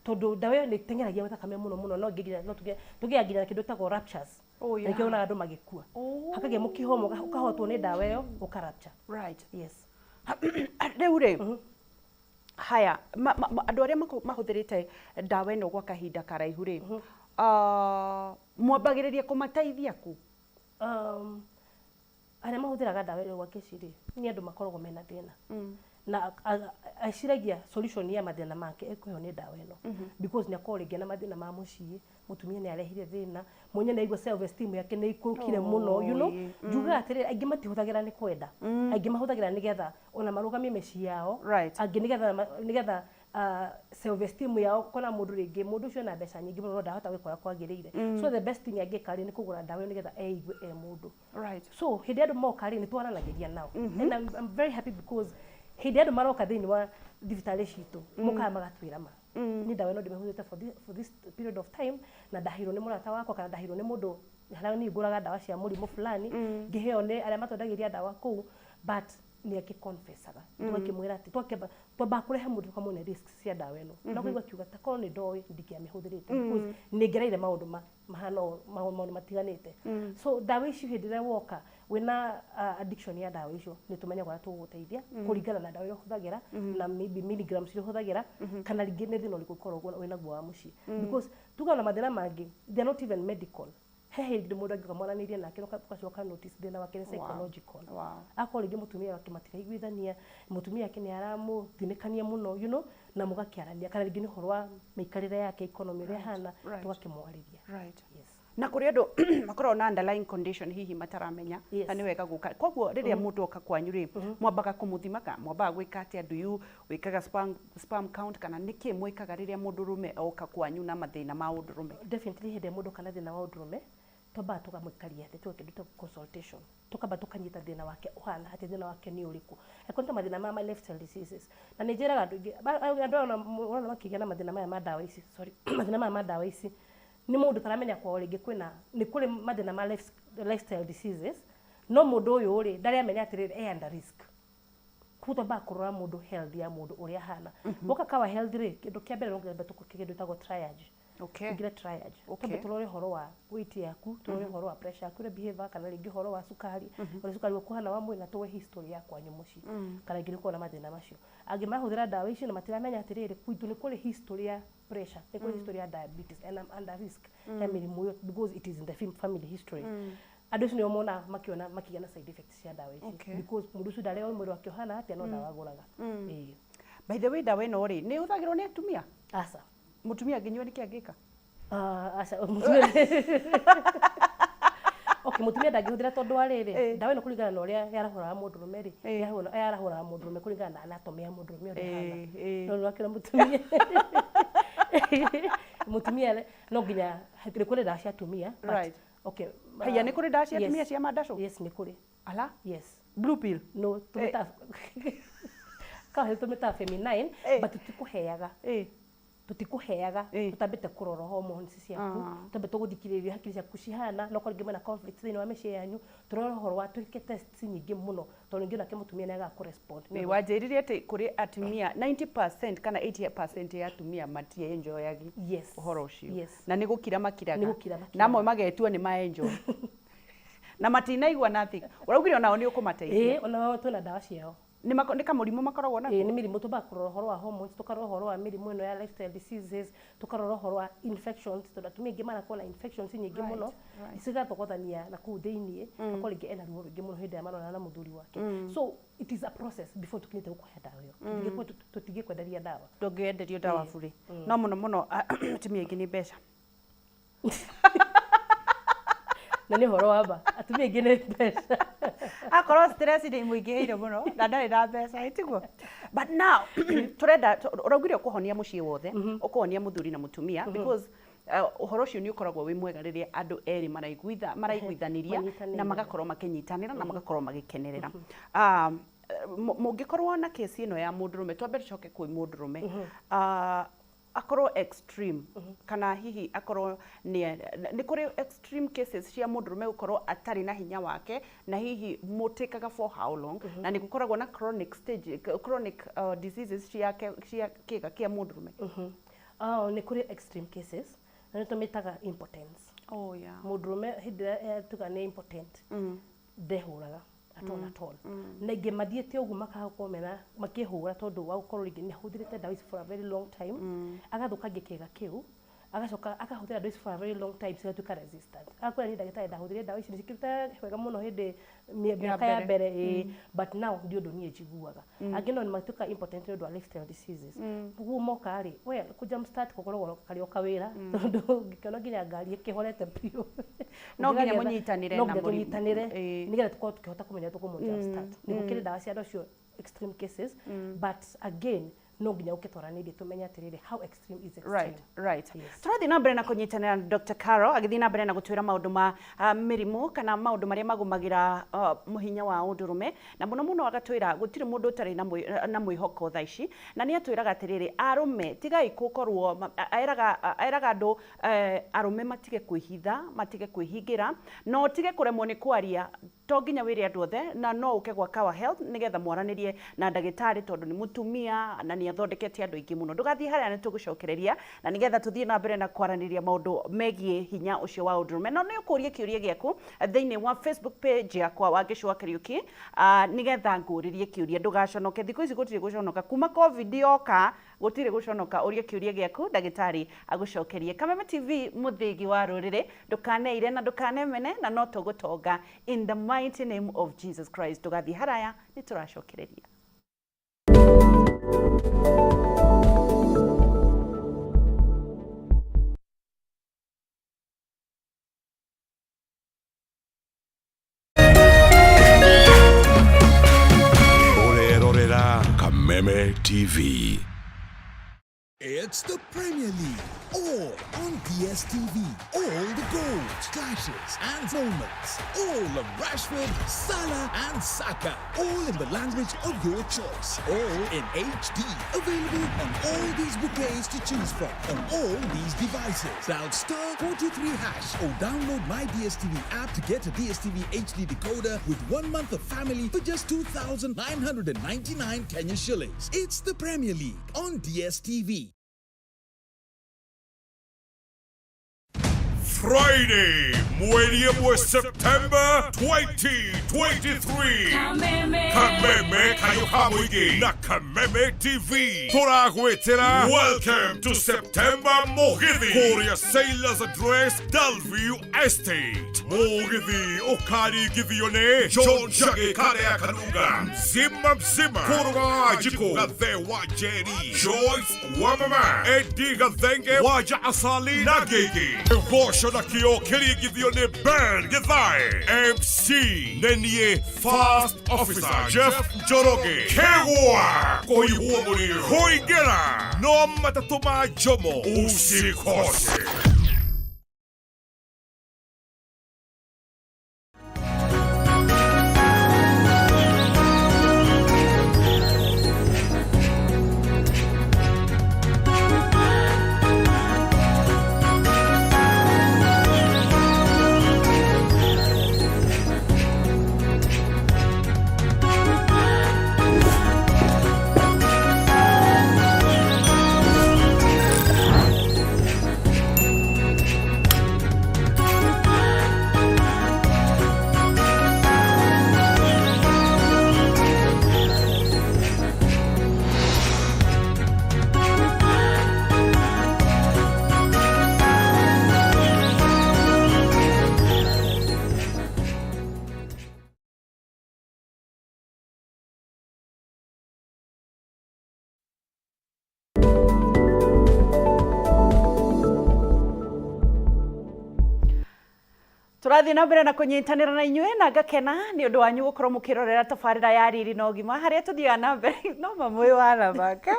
tondũ ndawa ĩyo nĩ ĩteng'eragia thakame mũno mũno, no nginya no tũgĩaga nginya na kĩndũ gĩtagwo ruptures. Oh, yeah. Na nĩkĩo wonaga andũ magĩkua. Oh. Hakagĩa mũkihomo, ũkahotwo nĩ ndawa ĩyo ũkarapture. Right. Yes. Rĩu rĩ, haya, andũ arĩa mahũthĩrĩte ndawa ĩno gwa kahinda karaihu rĩ, mwambagĩrĩria kũmateithia kũ? Arĩa mahũthĩraga ndawa ĩno gwa keci rĩ, nĩ andũ makoragwo mena thĩna na aciragia solution ya mathĩna make ĩkũheo nĩ ndawa ĩno, because nĩ akorwo rĩngĩ na mathĩna ma mũciĩ, mũtumia nĩ arehire thĩna, mwenye nĩ aigua self esteem yake nĩ ikũrũkire mũno, you know. Njugaga atĩrĩrĩ, aingĩ matihũthagĩra nĩ kwenda, aingĩ mahũthagĩra nĩgetha ona marũgamie mĩciĩ yao. Right. Angĩ nĩgetha self esteem yao, kona mũndũ rĩngĩ mũndũ ũcio ena mbeca nyingĩ mũno no ndahota gwĩka ũrĩa kwagĩrĩire, so the best thing angĩka rĩ nĩ kũgũra ndawa ĩyo nĩgetha eigue e mũndũ. Right. So hĩndĩ andũ moka rĩ, nĩ twaranagĩria nao, and I'm very happy because hĩndĩ andũ maroka thĩinĩ wa thibitarĩ citũ, mokaga magatwĩra ma nĩ ndawa ĩno ndĩmĩhũthĩrĩte for this period of time, na ndaheirwo nĩ mũrata wakwa kana ndaheirwo nĩ mũndũ harĩa niĩ ngũraga ndawa cia mũrimũ fulani, ngĩheo nĩ arĩa matwendagĩria ndawa kũu, but nĩ akĩconfessaga, tũgakĩmwĩra atĩ twakĩamba twambaga kũrehe mũndũ tũkamwona risks cia ndawa ĩno, na kũigua akiuga ta korwo nĩ ndoĩ ndingĩamĩhũthĩrĩte because nĩ ngereire maũndũ mahana ũũ, maũndũ matiganĩte. So ndawa ici hĩndĩ ĩrĩa woka wĩna addiction ya ndawa icio, nĩ tũmenyaga ũrĩa tũgũgũteithia kũringana na ndawa ĩrĩa ũhũthagĩra na maybe milligrams iria ũhũthagĩra kana rĩngĩ nĩ thĩna ũrĩkũ ũkoragwo wĩnaguo wa mũciĩ, because tuga na mathĩna mangĩ they are not even medical. He hĩndĩ mũndũ angĩũka mwaranĩrie nake ũgacoka notice thĩna wake nĩ psychological. Wow. Akorwo rĩngĩ mũtumia wake matiraiguithania, mũtumia wake nĩ aramũthinĩkania mũno, you know, na mũgakĩarania, kana rĩngĩ nĩ ũhoro wa mĩikarĩre yake, economy ũrĩa ĩhana, Right. tũgakĩmwarĩria. Right. Yes. Na kũrĩ andũ makoragwo na underlying condition hihi mataramenya, Yes. na nĩ wega gũka. Koguo rĩrĩa mũndũ oka kwanyu rĩ, mwambaga kũmũthima kana mwambaga gwĩka atĩa? Do you wĩkaga sperm count kana nĩkĩ mwĩkaga rĩrĩa mũndũrũme oka kwanyu na mathĩna ma ũndũrũme? Definitely hĩndĩ ĩrĩa mũndũ kana thĩna wa ũndũrũme, twambaga tũkamũikaria thĩ, tũgeka kĩndũ gĩtagwo consultation, tukamba tukanyita thĩna wake ũhana atĩ, thĩna wake nĩ ũrĩkũ, angĩkorwo nĩ ta mathĩna ma lifestyle diseases. Na nĩ njĩraga andũ aingĩ, andũ aya ũrona makĩgĩa na mathĩna maya ma ndawa ici, sorry, mathĩna maya ma ndawa ici nĩ mũndũ taramenya kwao rĩngĩ kwĩna nĩ kũrĩ mathĩna ma lifestyle diseases, no mũndũ ũyũ rĩ ndarĩ amenya atĩrĩrĩ e under risk. Koguo twambaga kũrora mũndũ, health ya mũndũ ũrĩa ahana. Woka kawa health rĩ, kĩndũ kĩa mbere no nginya tũkũ kĩndũ gĩtagwo triage. Tũingĩre triage, twambe tũrore ũhoro wa weight yaku, tũrore ũhoro wa pressure yaku ũrĩa behave, kana rĩngĩ ũhoro wa cukari, ũrĩa cukari waku ũhana wa mwĩrĩ, na tũwe history ya kwanyu mũciĩ kana rĩngĩ nĩ ũkoragwo na mathĩna macio. Angĩ marahũthĩra ndawa icio na matiramenya atĩrĩrĩ, gwitũ nĩ kũrĩ history ya pressure, nĩ kũrĩ history ya diabetes, and I'm under risk ya mĩrimũ ĩyo because it is in the family history. Andũ acio nĩo monaga makĩona makĩgĩa na side effects cia ndawa ici, because mũndũ ũcio ndarĩ mwĩrĩ wake ũhana atĩa, no ndawa agũraga. Ĩĩ. By the way, ndawa ĩno rĩ, nĩ ĩhũthagĩrwo nĩ atumia? Aca. Mũtumia angĩnyua nĩkĩ angĩka? Ah, aca, mũtumia, okay, mũtumia ndangĩhũthĩra tondũ wa rĩrĩ, ndawa ĩno kũringana na ũrĩa yarahũraga mũndũrũme rĩ, yarahũraga mũndũrũme kũringana na anatomy ya mũndũrũme ũrĩa ĩhana. No nĩwakĩona mũtumia no nginya nĩ kũrĩ ndawa cia atumia, but okay. Haya, nĩ kũrĩ ndawa cia atumia Yes. cia mandacũ? Yes, nĩ kũrĩ. Ala. Yes. Blue pill? No, tũmĩtaga kawa, tũmĩtaga feminine, but tũtikũheaga, tũtikũheaga tũtambĩte kũrora hormones ciaku, tũtambĩte gũthikĩrĩria hakiri ciaku cihana, no korwo rĩngĩ mwĩna conflict thĩinĩ wa mĩciĩ yanyu, tũrore ũhoro wa twĩke tests nyingĩ mũno, tondũ rĩngĩ onake mũtumia nĩ agaga kũrespond. Nĩ wanjĩrire atĩ kũrĩ atumia 90% kana 80% ya atumia matienjoyagi ũhoro ũcio, na nĩ gũkira makiraga. Nĩ gũkira makiraga. Na amwe magetua nĩ maenjoy na matinaigua nothing. Ũraugire onao nĩ ũkũmateithia? Ĩĩ, ona twĩna ndawa ciao. Nĩ kamũrimũ makoragwo nako? Ĩĩ, nĩ mĩrimũ. Tũmbaga kũrora ũhoro wa hormones, tũkarora ũhoro wa mĩrimũ ĩno ya lifestyle diseases, tũkarora ũhoro wa infections, tondũ atumia aingĩ manakorwo na infections nyingĩ mũno, cigathogothania na kũu thĩiniĩ, akorwo rĩngĩ ena ruo rũingĩ mũno hĩndĩ ĩrĩa maronana na mũthuri wake. So it is a process before tũkinyĩte gũkũhe ndawa ĩyo. Tũtingĩkwenderia ndawa. Ndũngĩenderio ndawa burĩ. No mũno mũno atumia aingĩ nĩ mbeca. Na nĩ ũhoro wa ma, atumia aingĩ nĩ mbeca. Akorwo stress nĩ imũingĩhĩire mũno na ndarĩ na mbeca, ĩtiguo? But now tũrenda, ũraugire ũkũhonia mũciĩ wothe, ũkũhonia mũthuri na mũtumia, because ũhoro ũcio nĩ ũkoragwo wĩ mwega rĩrĩa andũ erĩ maraiguithanĩria Manyitanĩire. na magakorwo makĩnyitanĩra na magakorwo magĩkenerera. Mũngĩkorwo na kesi ĩno ya mũndũrũme, twambe tũcoke kwĩ mũndũrũme, akorwo extreme kana hihi akorwo nĩ kũrĩ extreme cases cia mũndũrũme gũkorwo atarĩ na hinya wake, na hihi mũtĩkaga for how long, na nĩ gũkoragwo na chronic stage, chronic diseases cia kĩga kĩa mũndũrũme? Oh, nĩ kũrĩ extreme cases na nĩ tũmĩtaga impotence. Oh, yeah. Mũndũrũme hĩndĩ ĩrĩa tuga nĩ impotent, ndehũraga at all, at all. Na ingĩ mathiĩte ũguo makaga gũkorwo mena makĩhũra tondũ wa gũkorwo rĩngĩ nĩ ahũthĩrĩte ndawa ici for a very long time, agathũkangia kĩga kĩu, agacoka akahũthĩra ndawa ici for a very long time, cigatuĩka resistant. Agakwĩra, "Niĩ ndagĩtarĩ, ndahũthĩrire ndawa ici nĩcikĩrutaga wega mũno hĩndĩ mĩaka ya mbere. mbere, ĩĩ, but now ndi ũndũ niĩ njiguaga." Angĩ no nĩ matuĩka impotent nĩ ũndũ wa lifestyle diseases. Ũguo moka rĩ, well, kũ jump start gũkoragwo karĩ o kawĩra, tondũ ũngĩkĩona nginya ngari ĩkĩhorete biũ. No nginya Ũngĩgagetha- mũnyitanĩre no na nginya mũrimũ. tũnyitanĩre nĩgetha tũkorwo tũkĩhota kũmenya tũkũmũ jump start. Nĩ gũkĩrĩ ndawa cia andũ acio extreme cases, but again no nginya ũke twaranĩrie tũmenye atĩrĩrĩ, how extreme is extreme. Right. Yes. Tũrathiĩ na mbere na kũnyitanĩra na Dr. Carol agĩthiĩ na mbere na gũtwĩra maũndũ ma mĩrimũ kana maũndũ marĩa magũmagĩra mũhinya wa ũndũrũme, na mũno mũno agatwĩra gũtirĩ mũndũ ũtarĩ na mwĩhoko thaa ici, na nĩ atwĩraga atĩrĩrĩ, arũme tigai gũkorwo eraga andũ arũme matige kwĩhitha, matige kwĩhingĩra, na ũtige kũremwo nĩ kwaria. To nginya wĩre andũ othe, na no ũke gwa Kawa Health nĩgetha mwaranĩrie na ndagĩtarĩ, tondũ nĩ mũtumia na nĩ athondekete andũ aingĩ mũno. Ndũgathiĩ harĩa, nĩ tũgũcokereria na nĩgetha tũthiĩ na mbere na kwaranĩria maũndũ megiĩ hinya ũcio wa ũndũrũme. No nĩ ũkũrie kĩũria gĩaku thĩinĩ wa Facebook page yakwa, Wangeci wa Kariũki, nĩgetha ngũrĩrie kĩũria. Ndũgaconoke, thikũ ici gũtirĩ gũconoka. Kuma COVID yoka gũtirĩ gũconoka. Ũria kĩũria gĩaku, ndagĩtarĩ agũcokerie. Kameme TV, mũthĩgi wa rũrĩrĩ. Ndũkaneire na ndũkanemene, na no tũgũtonga in the mighty name of Jesus Christ. Ndũgathiĩ haraya, nĩ tũracokereria. Ũrerorera Kameme TV. It's the Premier League, all on DSTV. All the goals, clashes, and moments. All of Rashford, Salah, and Saka. All in the language of your choice. All in HD. Available on all these bouquets to choose from on all these devices. Dial *423# or download my DSTV app to get a DSTV HD decoder with 1 month of family for just 2,999 Kenya shillings. It's the Premier League on DSTV. Friday mweri ĩmwe September 2023. Kameme. Kameme kayũ ka mũingĩ na Kameme TV tũragwĩtĩra Welcome to September Mũgithi kũrĩa Sailors Address, Dalview Estate. Mũgithi ũkaringithio nĩ John Njagĩ Karea Kanunga, mzima mzima, Kũrũga wa Wanjikũ, Gathe wa Njeri, Joyce wa Mama, Eddie Gathenge, Waja Asali na Gigi. Mboco na kĩo kĩringithio nĩ Ben Githae, MC nĩ niĩ First Officer Jeff Njoroge. Kĩgwa kũihwo mũrĩo kũingĩra no matatũ ma Njomo, usikose. Tũrathiĩ na mbere na kũnyitanĩra na inyuĩ na ngakena nĩ ũndũ wanyu gũkorwo mũkĩrorera tabarĩra ya Riri na Ũgima harĩa tũthiaga na mbere no mamũĩ wanamaka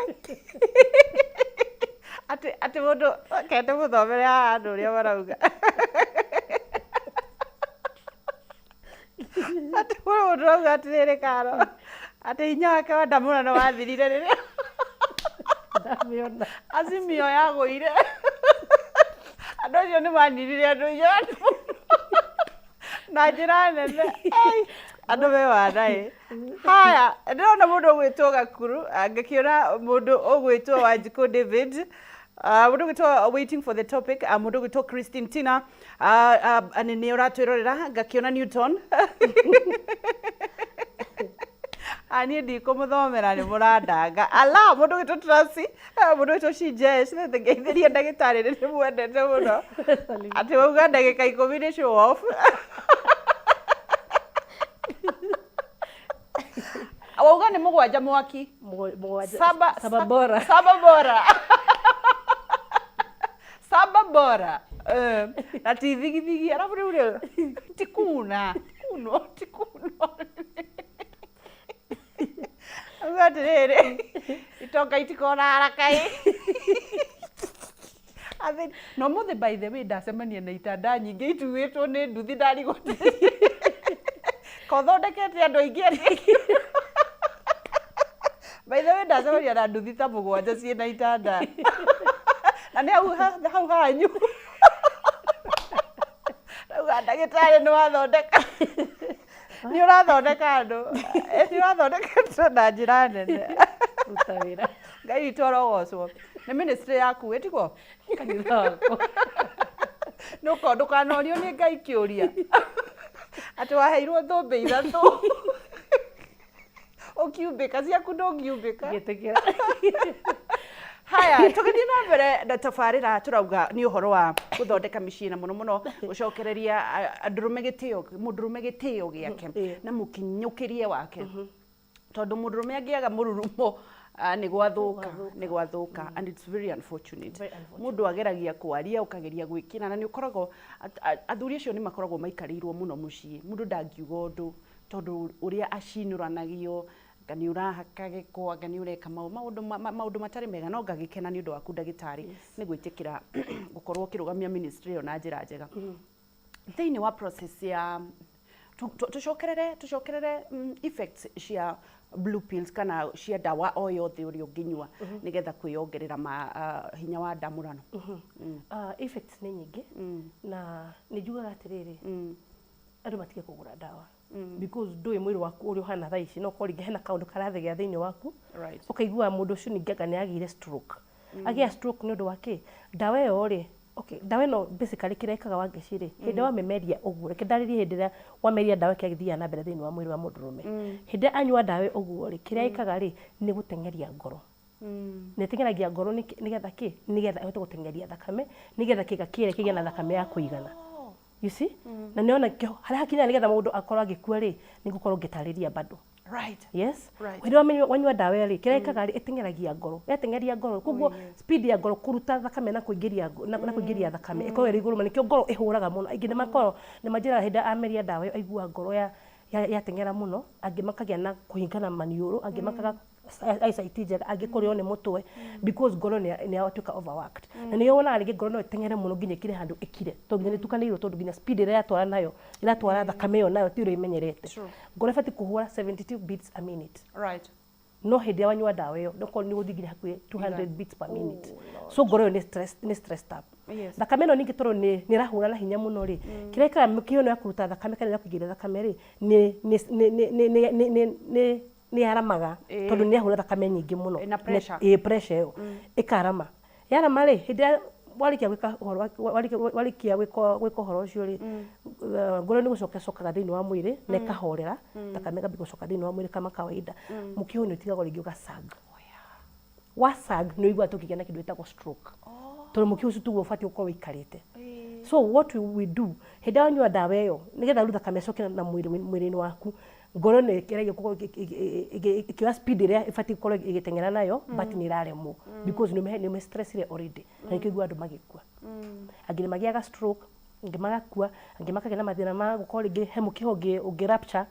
atĩ atĩ mũndũ kende mũthomere haha andũ ũrĩa marauga atĩ mũndũ arauga atĩrĩrĩ Karo atĩ hinya wake wa ndamũrano wathirire rĩrĩa Ndamĩona. Azimio yagũire. Andũ acio nĩ maninire andũ aingĩ na njĩra nene. Ei, andũ me wana ĩ. Haya, ndĩrona mũndũ ũgwĩtwo Gakuru, ngĩkĩona mũndũ ũgwĩtwo Wanjikũ David, mũndũ ũgwĩtwo waiting for the topic, mũndũ ũgwĩtwo Christine Tina, nĩ ũratwĩrorera, ngakĩona Newton. Ah, niĩ ndikũmũthomera nĩ mũrandanga. Ala, mũndũ ũgwĩtwo Tracy, mũndũ ũgwĩtwo Shijesh, ngeithĩria ndagĩtarĩ nĩ ndĩmwendete mũno. Atĩ wauga ndagĩka ikũmi nĩ show off. Wauga nĩ mũgwanja mwaki. Mũgwanja. Saba, Saba bora. Saba bora. Saba bora. Na ti thigithigi, arabu rĩu rĩ, ti kuna, kuno, ti kuno. Auga atĩrĩrĩ, itonga itikona haraka ĩ. Athĩ, na ũmũthĩ by the way ndacemania na itanda nyingĩ ituĩtwo nĩ nduthi ndarigwo atĩrĩrĩ, kothondekete andũ aingĩ atĩa. By the way ndacemania na nduthi ta mũgwanja ciĩna itanda. Na nĩ hau hau hanyu. Rauga ndagĩtarĩ nĩ wathondeka. Nĩ ũrathondeka andũ. Nĩ ũrathondeka na njĩra nene. Ruta wĩra. Ngai witũ arogocwo. Nĩ ministry yaku ĩtiguo? Kanitha wakwa. Nũko ndũkanorio nĩ Ngai kĩũria. Atĩ waheirwo thũmbĩ ithatũ. Ũkiumbĩka ciaku ndũngiumbĩka. Ngĩtĩkĩra. Haya, tũgĩthiĩ na mbere na tabarĩra tũrauga nĩ ũhoro wa gũthondeka mĩciĩ na mũno mũno gũcokereria andũrũme gĩtĩo, mũndũrũme gĩtĩo gĩake na mũkinyũkĩrie wake. Tondũ mũndũrũme angĩaga mũrurumo nĩ gwathũka, nĩ gwathũka and it's very unfortunate. Very unfortunate. Mũndũ ageragia kwaria ũkageria gwĩkĩra na nĩ ũkoragwo athuri acio nĩ makoragwo maikarĩirwo mũno mũciĩ. Mũndũ ndangiuga ũndũ tondũ ũrĩa acinũranagio anga nĩ ũrahaka gĩko anga nĩ ũreka maũndũ maũndũ matarĩ mega no ngagĩkena nĩ ũndũ waku ndagĩtarĩ nĩ gwĩtĩkĩra gũkorwo ũkĩrũgamia ministry ĩyo na njĩra njega. Thĩinĩ wa process ya tũcokerere tũcokerere effects cia blue pills kana cia ndawa o yothe ũrĩa ũngĩnyua nĩgetha kwĩyongerera hinya wa ndamũrano. Effects nĩ nyingĩ na nĩ njugaga atĩrĩrĩ andũ matige kũgũra ndawa because ndũĩ mwĩrĩ waku ũrĩa ũhana thaa ici no ũkorwo rĩngĩ hena kaũndũ karathegea thĩinĩ waku Right. ũkaigua mũndũ ũcio ningĩ anga nĩ agĩire stroke. Agĩa stroke nĩ ũndũ wa kĩ? Ndawa ĩyo rĩ Okay, ndawa ĩno basically kĩrĩa ĩkaga Wangeci rĩ, hĩndĩ wamĩmeria ũguo, reke ndarĩrie hĩndĩ ĩrĩa wameria ndawa kĩrĩa gĩthiaga na mbere thĩinĩ wa mwĩrĩ wa mũndũrũme. Hĩndĩ ĩrĩa anyua ndawa ũguo rĩ, kĩrĩa ĩkaga rĩ, nĩ gũteng'eria ngoro. Na ĩteng'eragia ngoro nĩgetha kĩ? Nĩgetha ĩhote gũteng'eria thakame, nĩgetha kĩga kĩrĩa kĩgĩe na thakame ya kũigana. You see? Na nĩona harĩa hakinyaga nĩgetha mũndũ akorwo agĩkua rĩ, nĩ ngũkorwo ngĩtarĩria bado. Yes. Hĩndĩ ĩrĩa wanyua ndawa ĩyo rĩ, kĩrĩa ĩkaga rĩ, ĩteng'eragia ngoro. Yateng'eria ngoro, koguo speed ya ngoro kũruta thakame na kũingĩria na kũingĩria thakame ĩkoragwo ĩrĩ igũrũ mũno. Nĩkĩo ngoro ĩhũraga mũno. Aingĩ nĩ makoragwo nĩ manjĩraga hĩndĩ ĩrĩa ameria ndawa ĩyo aiguaga ngoro yateng'era mũno, angĩ makagĩa na kũhingana maniũrũ, angĩ makaga eyesight ti njega, angĩ kũrĩo nĩ mũtwe because ngoro nĩ yatuĩka overworked. Na nĩyo wonaga rĩngĩ ngoro no ĩteng'ere mũno nginya ĩkire handũ ĩkire, tondũ nginya nĩ ĩtukanĩirwo, tondũ nginya speed ĩrĩa ĩratwara nayo, ĩratwara thakame ĩyo nayo ti ũrĩa ĩmenyerete. Ngoro ĩbatiĩ kũhũra 72 beats a minute. No hĩndĩ ĩrĩa wanyua ndawa ĩyo, okorwo nĩ ũgũthiĩ nginya hakuhĩ 200 beats per minute. So ngoro ĩyo nĩ stress, nĩ stressed up. Thakame ĩno ningĩ tondũ nĩ ĩrahũra na hinya mũno rĩ, kĩrĩa ĩkaga mĩkiha ĩno ya kũruta thakame kana ya kũingĩria thakame rĩ, nĩ nĩ yaramaga tondũ nĩ yahũra thakame nyingĩ mũno. Na pressure. Ĩĩ, pressure ĩyo ĩkarama. Yarama rĩ, hĩndĩ ĩrĩa warĩkia gwĩka ũhoro warĩkia gwĩka ũhoro ũcio rĩ, ngoro nĩ gũcoka ĩcokaga thĩinĩ wa mwĩrĩ na ĩkahorera, thakame ĩkambia gũcoka thĩinĩ wa mwĩrĩ kama kawaida. Mũkiha ũyũ nĩ ũtigagwo rĩngĩ ũga sag. Wa sag nĩ ũiguaga tũkĩgĩa na kĩndũ gĩtagwo stroke. Tondũ mũkiha ũcio tiguo ũbatiĩ gũkorwo ũikarĩte. So what we do, hĩndĩ ĩrĩa wanyua ndawa ĩyo, nĩgetha rĩu thakame ĩcoke na mwĩrĩ-inĩ waku, ngoro nĩ ĩgeragia gũkorwo ĩkĩoya speed ĩrĩa ĩbatiĩ gũkorwo ĩgĩteng'era nayo, but nĩ ĩraremwo because nĩ ũmĩ stressire already, na nĩkĩo ũiguaga andũ magĩkua. Angĩ nĩ magĩaga stroke, angĩ magakua, angĩ makagĩa na mathĩna ma gũkorwo rĩngĩ he mũkiha ũngĩ rupture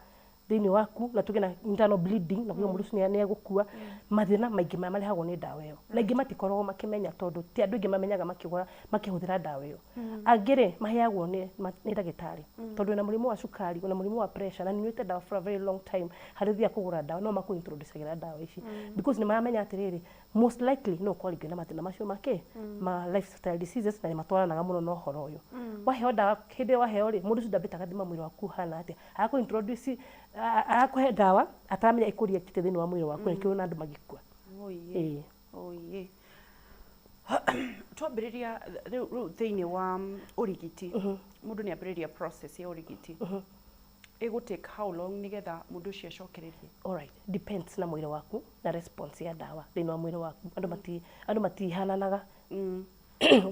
thĩinĩ waku na tũgĩe na internal bleeding na kuga mũndũ ũcio nĩ egũkua. Mathĩna maingĩ maya marehagwo nĩ ndawa ĩyo, na aingĩ matikoragwo makĩmenya tondũ ti andũ aingĩ mamenyaga makĩgũra makĩhũthĩra ndawa ĩyo. Angĩ rĩ, maheagwo nĩ ndagĩtarĩ tondũ wĩna mũrimũ wa cukari, wĩna mũrimũ wa pressure na nĩ ũnyuĩte ndawa for a very long time, harĩa ũthiaga kũgũra ndawa no makũ introduce agĩra ndawa ici because nĩ maramenya atĩrĩrĩ, most likely no ũkorwo rĩngĩ na mathĩna macio makĩ ma lifestyle diseases na nĩ matwaranaga mũno na ũhoro ũyũ. Waheo ndawa, hĩndĩ ĩyo waheo rĩ, mũndũ ũcio ndambĩte agathima mwĩrĩ waku ũhana atĩa, arakũ introduce, arakũhe ndawa ataramenya ĩkũ react thĩinĩ wa mwĩrĩ waku, nĩkĩo na andũ magĩkua. Ĩĩ. Twambĩrĩria rĩu thĩinĩ wa ũrigiti, mũndũ nĩ ambĩrĩria process ya ũrigiti, ĩgũ take how long nĩgetha mũndũ ũcio acokererie? Alright, depends na mwĩrĩ waku na response ya ndawa thĩinĩ wa mwĩrĩ waku. Andũ matihananaga,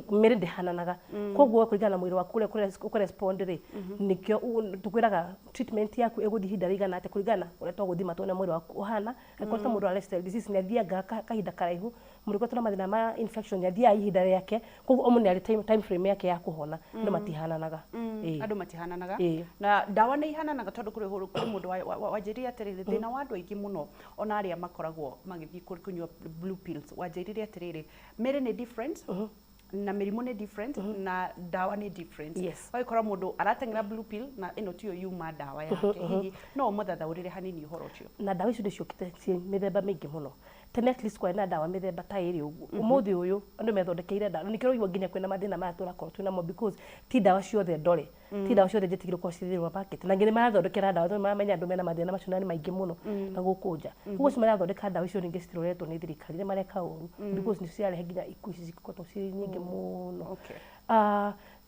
mĩrĩ ndĩhananaga, koguo kũringana na mwĩrĩ waku ũrĩa ũkũ respond rĩ, nĩkĩo tũkwĩraga treatment yaku ĩgũthiĩ ihinda rĩigana atĩa kũringana na ũrĩa twagũthima tuone mwĩrĩ waku ũhana. Angĩkorwo ta mũndũ wa lifestyle disease nĩ athianga kahinda karaihu, mũndũ ũkoretwo na mathĩna ma infection nĩ athiaga ihinda rĩake, koguo o mũndũ nĩ arĩ time frame yake ya kũhona. Andũ matihananaga. Andũ matihananaga. Na ndawa nĩ ihananaga tondũ kũrĩ mũndũ wanjĩrire atĩrĩrĩ, thĩna wa andũ aingĩ mũno ona arĩa makoragwo magĩthiĩ kũnyua blue pills, wanjĩrire atĩrĩrĩ, mĩrĩ nĩ different na mĩrimũ nĩ different na ndawa nĩ different. Ũgagĩkora mũndũ arateng'era blue pill na ĩno tiyo yuma ndawa yake. Hihi no ũmũthathaũrĩre hanini ũhoro ũcio? Na ndawa icio nĩ ciũkĩte ciĩ mĩthemba mĩingĩ mũno. Tene at least kwarĩ na ndawa mĩthemba ta ĩrĩ ũguo. Ũmũthĩ ũyũ andũ methondekeire ndawa, na nĩkĩo ũraigua nginya kwĩna mathĩna maya tũrakorwo twĩnamo because ti ndawa ciothe ndore, ti ndawa ciothe njĩtĩkĩrwo gũkorwo ciĩ thĩinĩ wa market, na angĩ nĩ marathondekera ndawa tondũ nĩmaramenya andũ mena mathĩna macio na nĩ maingĩ mũno na gũkũ nja. Koguo acio marathondeka ndawa icio rĩngĩ citiroretwo nĩ thirikari, nĩ mareka ũru because nĩcio cirarehe nginya ikuũ ici cikoretwo ciĩ nyingĩ mũno.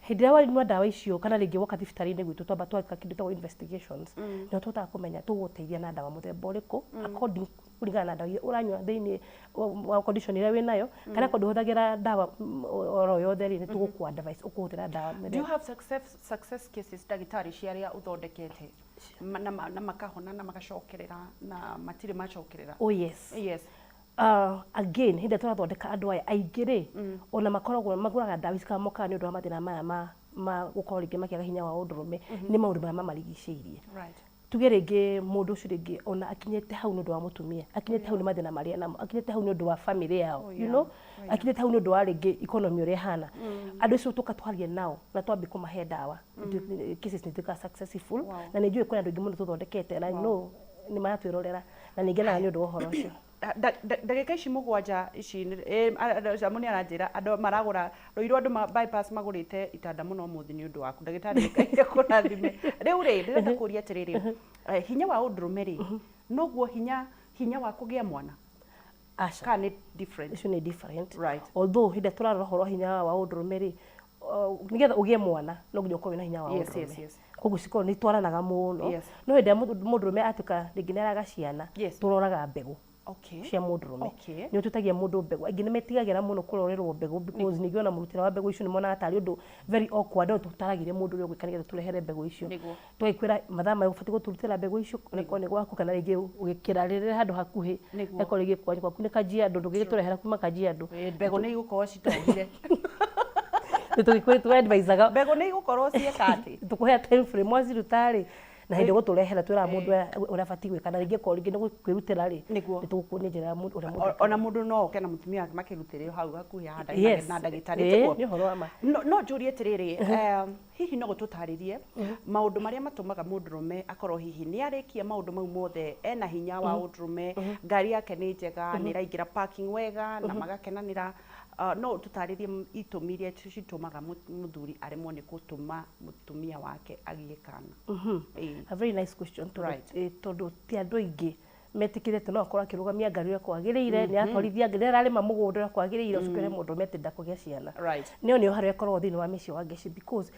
Hĩndĩ ĩrĩa wanyua ndawa icio kana rĩngĩ woka thibitarĩ-inĩ gwitũ twamba tweka kĩndũ gĩtagwo investigations, nĩho tũhotaga kũmenya tũgũgũteithia na ndawa mũthemba ũrĩkũ according kũringana na ndawa iria ũranyua thĩinĩ wa condition ĩrĩa wĩnayo, kana akorwo ndũhũthagĩra ndawa oro yothe rĩ, nĩ tũgũkũ advise ũkũhũthĩra ndawa. Do you have success cases, ndagĩtarĩ, cia arĩa ũthondekete na makahona na magacokerera na matirĩ macokerera? Oh yes. Again, hĩndĩ ĩrĩa tũrathondeka andũ aya aingĩ rĩ, ona makoragwo magũraga ndawa ici kana mokaga nĩ ũndũ wa mathĩna maya ma gũkorwo rĩngĩ makĩaga hinya wa ũndũrũme, nĩ maũndũ marĩa mamarigicĩirie. Tuge rĩngĩ mũndũ ũcio rĩngĩ ona akinyĩte hau nĩ ũndũ wa mũtumia, akinyĩte hau nĩ mathĩna marĩa namo, akinyĩte hau nĩ ũndũ wa family yao, you know, akinyĩte hau nĩ ũndũ wa rĩngĩ economy ũrĩa ĩhana. Andũ acio tũka twarie nao na twambie kũmahe ndawa, cases nĩ ituĩkaga successful. Na nĩ njũĩ kwĩna andũ aingĩ mũno tũthondekete na I know nĩ maratwĩrorera na nĩ ngenaga nĩ ũndũ wa ũhoro ũcio. Ndagĩka ici 7 ici Jamu nĩ aranjĩra andũ maragũra rũirũ, andũ bypass magũrĩte itanda mũno ũmũthĩ nĩ ũndũ waku, ndagĩtarĩ. Ngai akũrathime. Rĩu rĩ, ndĩrenda kũria atĩrĩrĩ, hinya wa ũndũrũme rĩ, noguo hinya wa kũgĩa mwana? Aca. Kana nĩ different? Icio nĩ different. Although hĩndĩ ĩrĩa tũrarora ũhoro wa hinya wa ũndũrũme rĩ, Nĩgetha ũgĩe mwana no nginya ũkorwo wĩna hinya wa ũndũrũme. Koguo cikorwo nĩ itwaranaga mũno. No hĩndĩ ĩrĩa mũndũrũme atuĩka rĩngĩ nĩ araga ciana, tũroraga mbegũ cia mũndũrũme. Nĩ ũtũtagia mũndũ mbegũ. Aingĩ nĩ metigagĩra mũno kũrorerwo mbegũ because ningĩ ona mũrutĩre wa mbegũ icio nĩ monaga tarĩ ũndũ very awkward, no tũtaragĩria mũndũ ũrĩa ũgwĩka nĩgetha tũrehere mbegũ icio. Tũgagĩkwĩra mathaa marĩa ũbatiĩ gũtũrutĩra mbegũ icio, onakorwo nĩ gwaku kana rĩngĩ ũgĩkĩrarĩrĩra handũ hakuhĩ. Akorwo rĩngĩ kwanyu gwaku nĩ Kajiado, ndũngĩgĩtũrehera kuma Kajiado. Ĩĩ, mbegũ nĩ igũkorwo citohire. Nĩ advisaga. Mbegũ nĩ igũkorwo ciĩka atĩ? Tũkũhea time frame waciruta rĩ, na hĩndĩ ĩgũtũrehera twĩraga mũndũ ũrĩa abatiĩ gwĩka, na rĩngĩ akorwo rĩngĩ nĩ kwĩrutĩra rĩ, nĩ tũgũkuonia njĩra ya mũndũ ũrĩa mũndũ Ona mũndũ no oke na mũtumia wake makĩrutĩre hau hakuhĩ haha na ndagĩtarĩ, tiguo? Nĩ ũhoro wa ma. No njũrie atĩrĩrĩ, hihi no ũtũtarĩrie maũndũ marĩa matũmaga mũndũrũme akorwo hihi nĩ arĩkia maũndũ mau mothe, ena hinya wa ũndũrũme, ngari yake nĩ njega, nĩ ĩraingĩra parking wega na magakenanĩra, no ũtũtarĩrie itũmi iria citũmaga mũthuri aremwo nĩ gũtũma mũtumia wake agĩe kana? A very nice question, tondũ tondũ ti andũ aingĩ metĩkĩrĩte. No akorwo akĩrũgamia ngari ũrĩa kwagĩrĩire, nĩ atwarithia ngari, nĩ ararĩma mũgũnda ũrĩa kwagĩrĩire, ũcoke ũre mũndũrũme atĩ ndakũgĩa ciana. Nĩyo nĩyo harĩa ĩkoragwo thĩinĩ wa mĩciĩ wa ngeci, because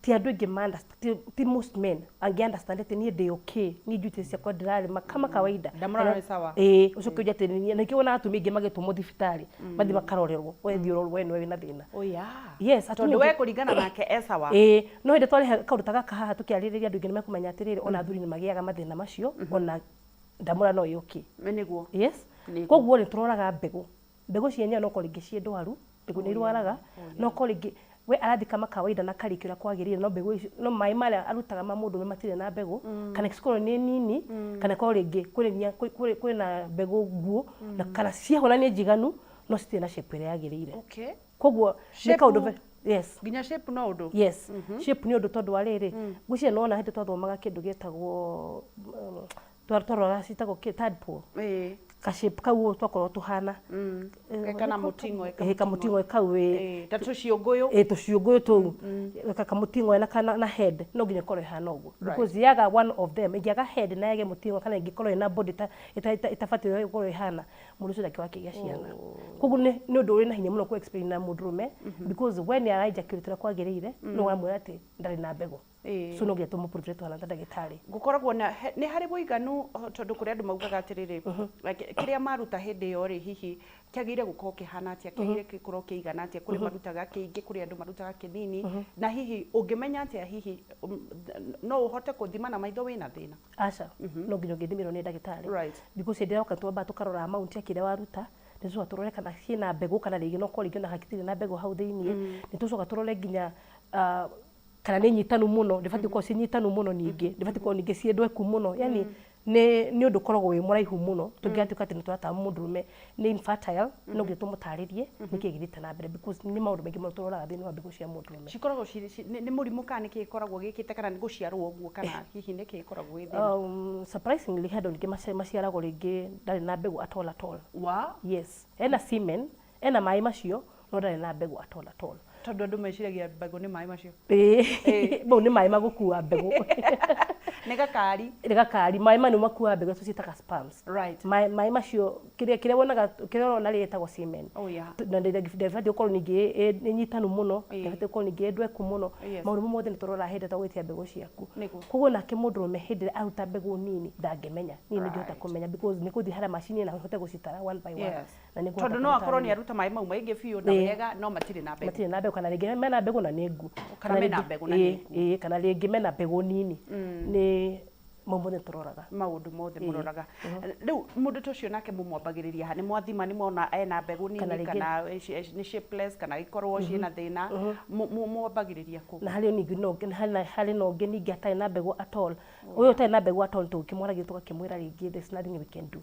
ti andũ aingĩ ma ti most men angĩ understand atĩ niĩ ndĩ okay, niĩ duties ciakwa ndĩrarĩma kama kawaida. Ndamũrora nĩ sawa. Ĩĩ, ũcoke uge atĩ nĩ nĩkĩo wonaga atumia aingĩ magĩtũmwo thibitarĩ mathiĩ makarorerwo, we thiĩ ũrorwo, we nĩwe wĩna thĩna. Oh yeah. Yes, atumia Tondũ we aingĩ kũringana nake e sawa. Ĩĩ, no hĩndĩ twarehe kaũndũ ta gaka haha tũkĩarĩrĩria, andũ aingĩ nĩ mekũmenya atĩrĩrĩ, ona athuri nĩ magĩaga mathĩna macio, ona ndamũra no yũke. Yes. Koguo nĩ tũroraga mbegũ. Mbegũ cienyewe no korwo rĩngĩ ciĩ ndwaru, mbegũ nĩ irwaraga, no korwo rĩngĩ we arathiĩ kama kawaida na karĩkia ũrĩa kwagĩrĩire, no mbegũ icio, no maĩ marĩa arutaga ma mũndũrũme matirĩ na mbegũ, kana cikorwo nĩ nini, kana korwo rĩngĩ kwĩna mbegũ nguũ, na kana ciahona nĩ njiganu, no citirĩ na shape ĩrĩa yagĩrĩire. Koguo nĩ kaũndũ yes. Nginya shape no ũndũ? Yes, shape nĩ ũndũ, tondũ wa rĩrĩ, ngwĩciria nĩwona hĩndĩ twathomaga kĩndũ gĩtagwo twaroraga citagwo kĩ, tadpole. Ka shape kau ũũ twakorwo tũhana Kana mũting'oe. Kamũting'oe kau ĩ. Ĩĩ, ta tũciũngũyũ. Ĩ, tũciũngũyũ tũu, kamũting'oe na head no nginya ĩkorwo ĩhana ũguo, because yaga one of them, ĩngĩaga head na yage mũting'oe, kana ĩngĩkorwo ĩna body ta ĩtabatiĩ gũkorwo ĩhana, mũndũ ũcio ndangĩkorwo akĩgĩa ciana. Koguo nĩ ũndũ ũrĩ na hinya mũno kũ explain na mũndũrũme, because we nĩ ara ejaculate ũrĩa kwagĩrĩire, no ũramwĩra atĩ ndarĩ na mbegũ. So no nginya tũmũprove twana ta ndagĩtarĩ. Gũkoragwo na nĩ harĩ mũiganu, tondũ kũrĩ andũ maugaga atĩrĩrĩ, like, kĩrĩa maruta hĩndĩ ĩyo rĩ, hihi kĩagĩrĩire gũkorwo kĩhana atĩa, kĩagĩrĩire gũkorwo kĩigana atĩa? Kũrĩ marutaga kĩingĩ, kũrĩ andũ marutaga kĩnini, na hihi ũngĩmenya atĩa, hihi no ũhote gũthima na maitho wĩna thĩna? Aca, no nginya ũngĩthimĩrwo nĩ ndagĩtarĩ. Because hĩndĩ ĩrĩa woka twambaga tũkarora amount ya kĩrĩa waruta, nĩ tũcoka tũrore kana ciĩna mbegũ, kana rĩngĩ no korwo rĩngĩ ona hatirĩ na mbegũ hau thĩiniĩ. Nĩ tũcoka tũrore nginya kana nĩ nyitanu mũno, ndĩbatiĩ gũkorwo ciĩ nyitanu mũno, ningĩ ndĩbatiĩ gũkorwo ningĩ ciĩ ndweku mũno. Yani nĩ ũndũ ũkoragwo wĩ mũraihu mũno. Tũngĩgatuĩka atĩ nĩ tũrataara mũndũrũme nĩ infertile, no nginya tũmũtarĩrie nĩkĩĩ gĩthiĩte na mbere, because nĩ maũndũ maingĩ mũno tũroraga thĩinĩ wa mbegũ cia mũndũrũme. Cikoragwo cirĩ nĩ mũrimũ kana nĩkĩ gĩkoragwo gĩkĩte, kana nĩ gũciarwo ũguo, kana hihi nĩkĩ gĩkoragwo gĩ thĩna? Surprisingly he andũ ningĩ maciaragwo rĩngĩ ndarĩ na mbegũ at all at all. Wa Yes, ena semen, ena maĩ macio, no ndarĩ na mbegũ at all at all. Tondũ andũ meciragia mbegũ nĩ maĩ macio. Ĩĩ, mau nĩ maĩ magũkua mbegũ. Nĩ gakari. Nĩ gakari, maĩ mau nĩmo makuaga mbegũ, tũciĩtaga sperms. Maĩ macio, kĩrĩa wonaga, kĩrĩa ũrona rĩ, ĩtagwo semen. Na ndĩbatiĩ gũkorwo ningĩ ĩ nyitanu mũno, ndĩbatiĩ gũkorwo ningĩ ĩ ndweku mũno. Maũndũ mau mothe nĩ tũroraga hĩndĩ ĩrĩa twagwĩtia mbegũ ciaku. Koguo nake mũndũrũme hĩndĩ ĩrĩa aruta mbegũ nini ndangĩmenya, niĩ nĩ ingĩhota kũmenya because nĩ gũthiĩ harĩa macini na hote gũcitara one by one. Na nĩ ngũhota Tondũ no akorwo nĩ kũmũtarĩria. aruta maĩ mau maingĩ biũ na wega, no matirĩ na mbegũ. Matirĩ na mbegũ, kana rĩngĩ mena mbegũ na nĩ nguũ. Kana mena mbegũ na nĩ nguũ. Ĩĩ, kana rĩngĩ mena mbegũ nini. Nĩ mau mothe tũroraga. Maũndũ mothe mũroraga. Rĩu mũndũ ta ũcio nake mũmwambagĩrĩria ha? Nĩ mwathima, nĩ mwona ena mbegũ nini, Kana rĩngĩ kana nĩ shapeless, kana ikorwo ciĩna thĩna, mwambagĩrĩria kũ? Na harĩ ningĩ no harĩ na ũngĩ ningĩ atarĩ na mbegũ at all. Ũyũ ũtarĩ na mbegũ at all, tũkĩmwaragia tũgakĩmwĩra rĩngĩ there's nothing we can do.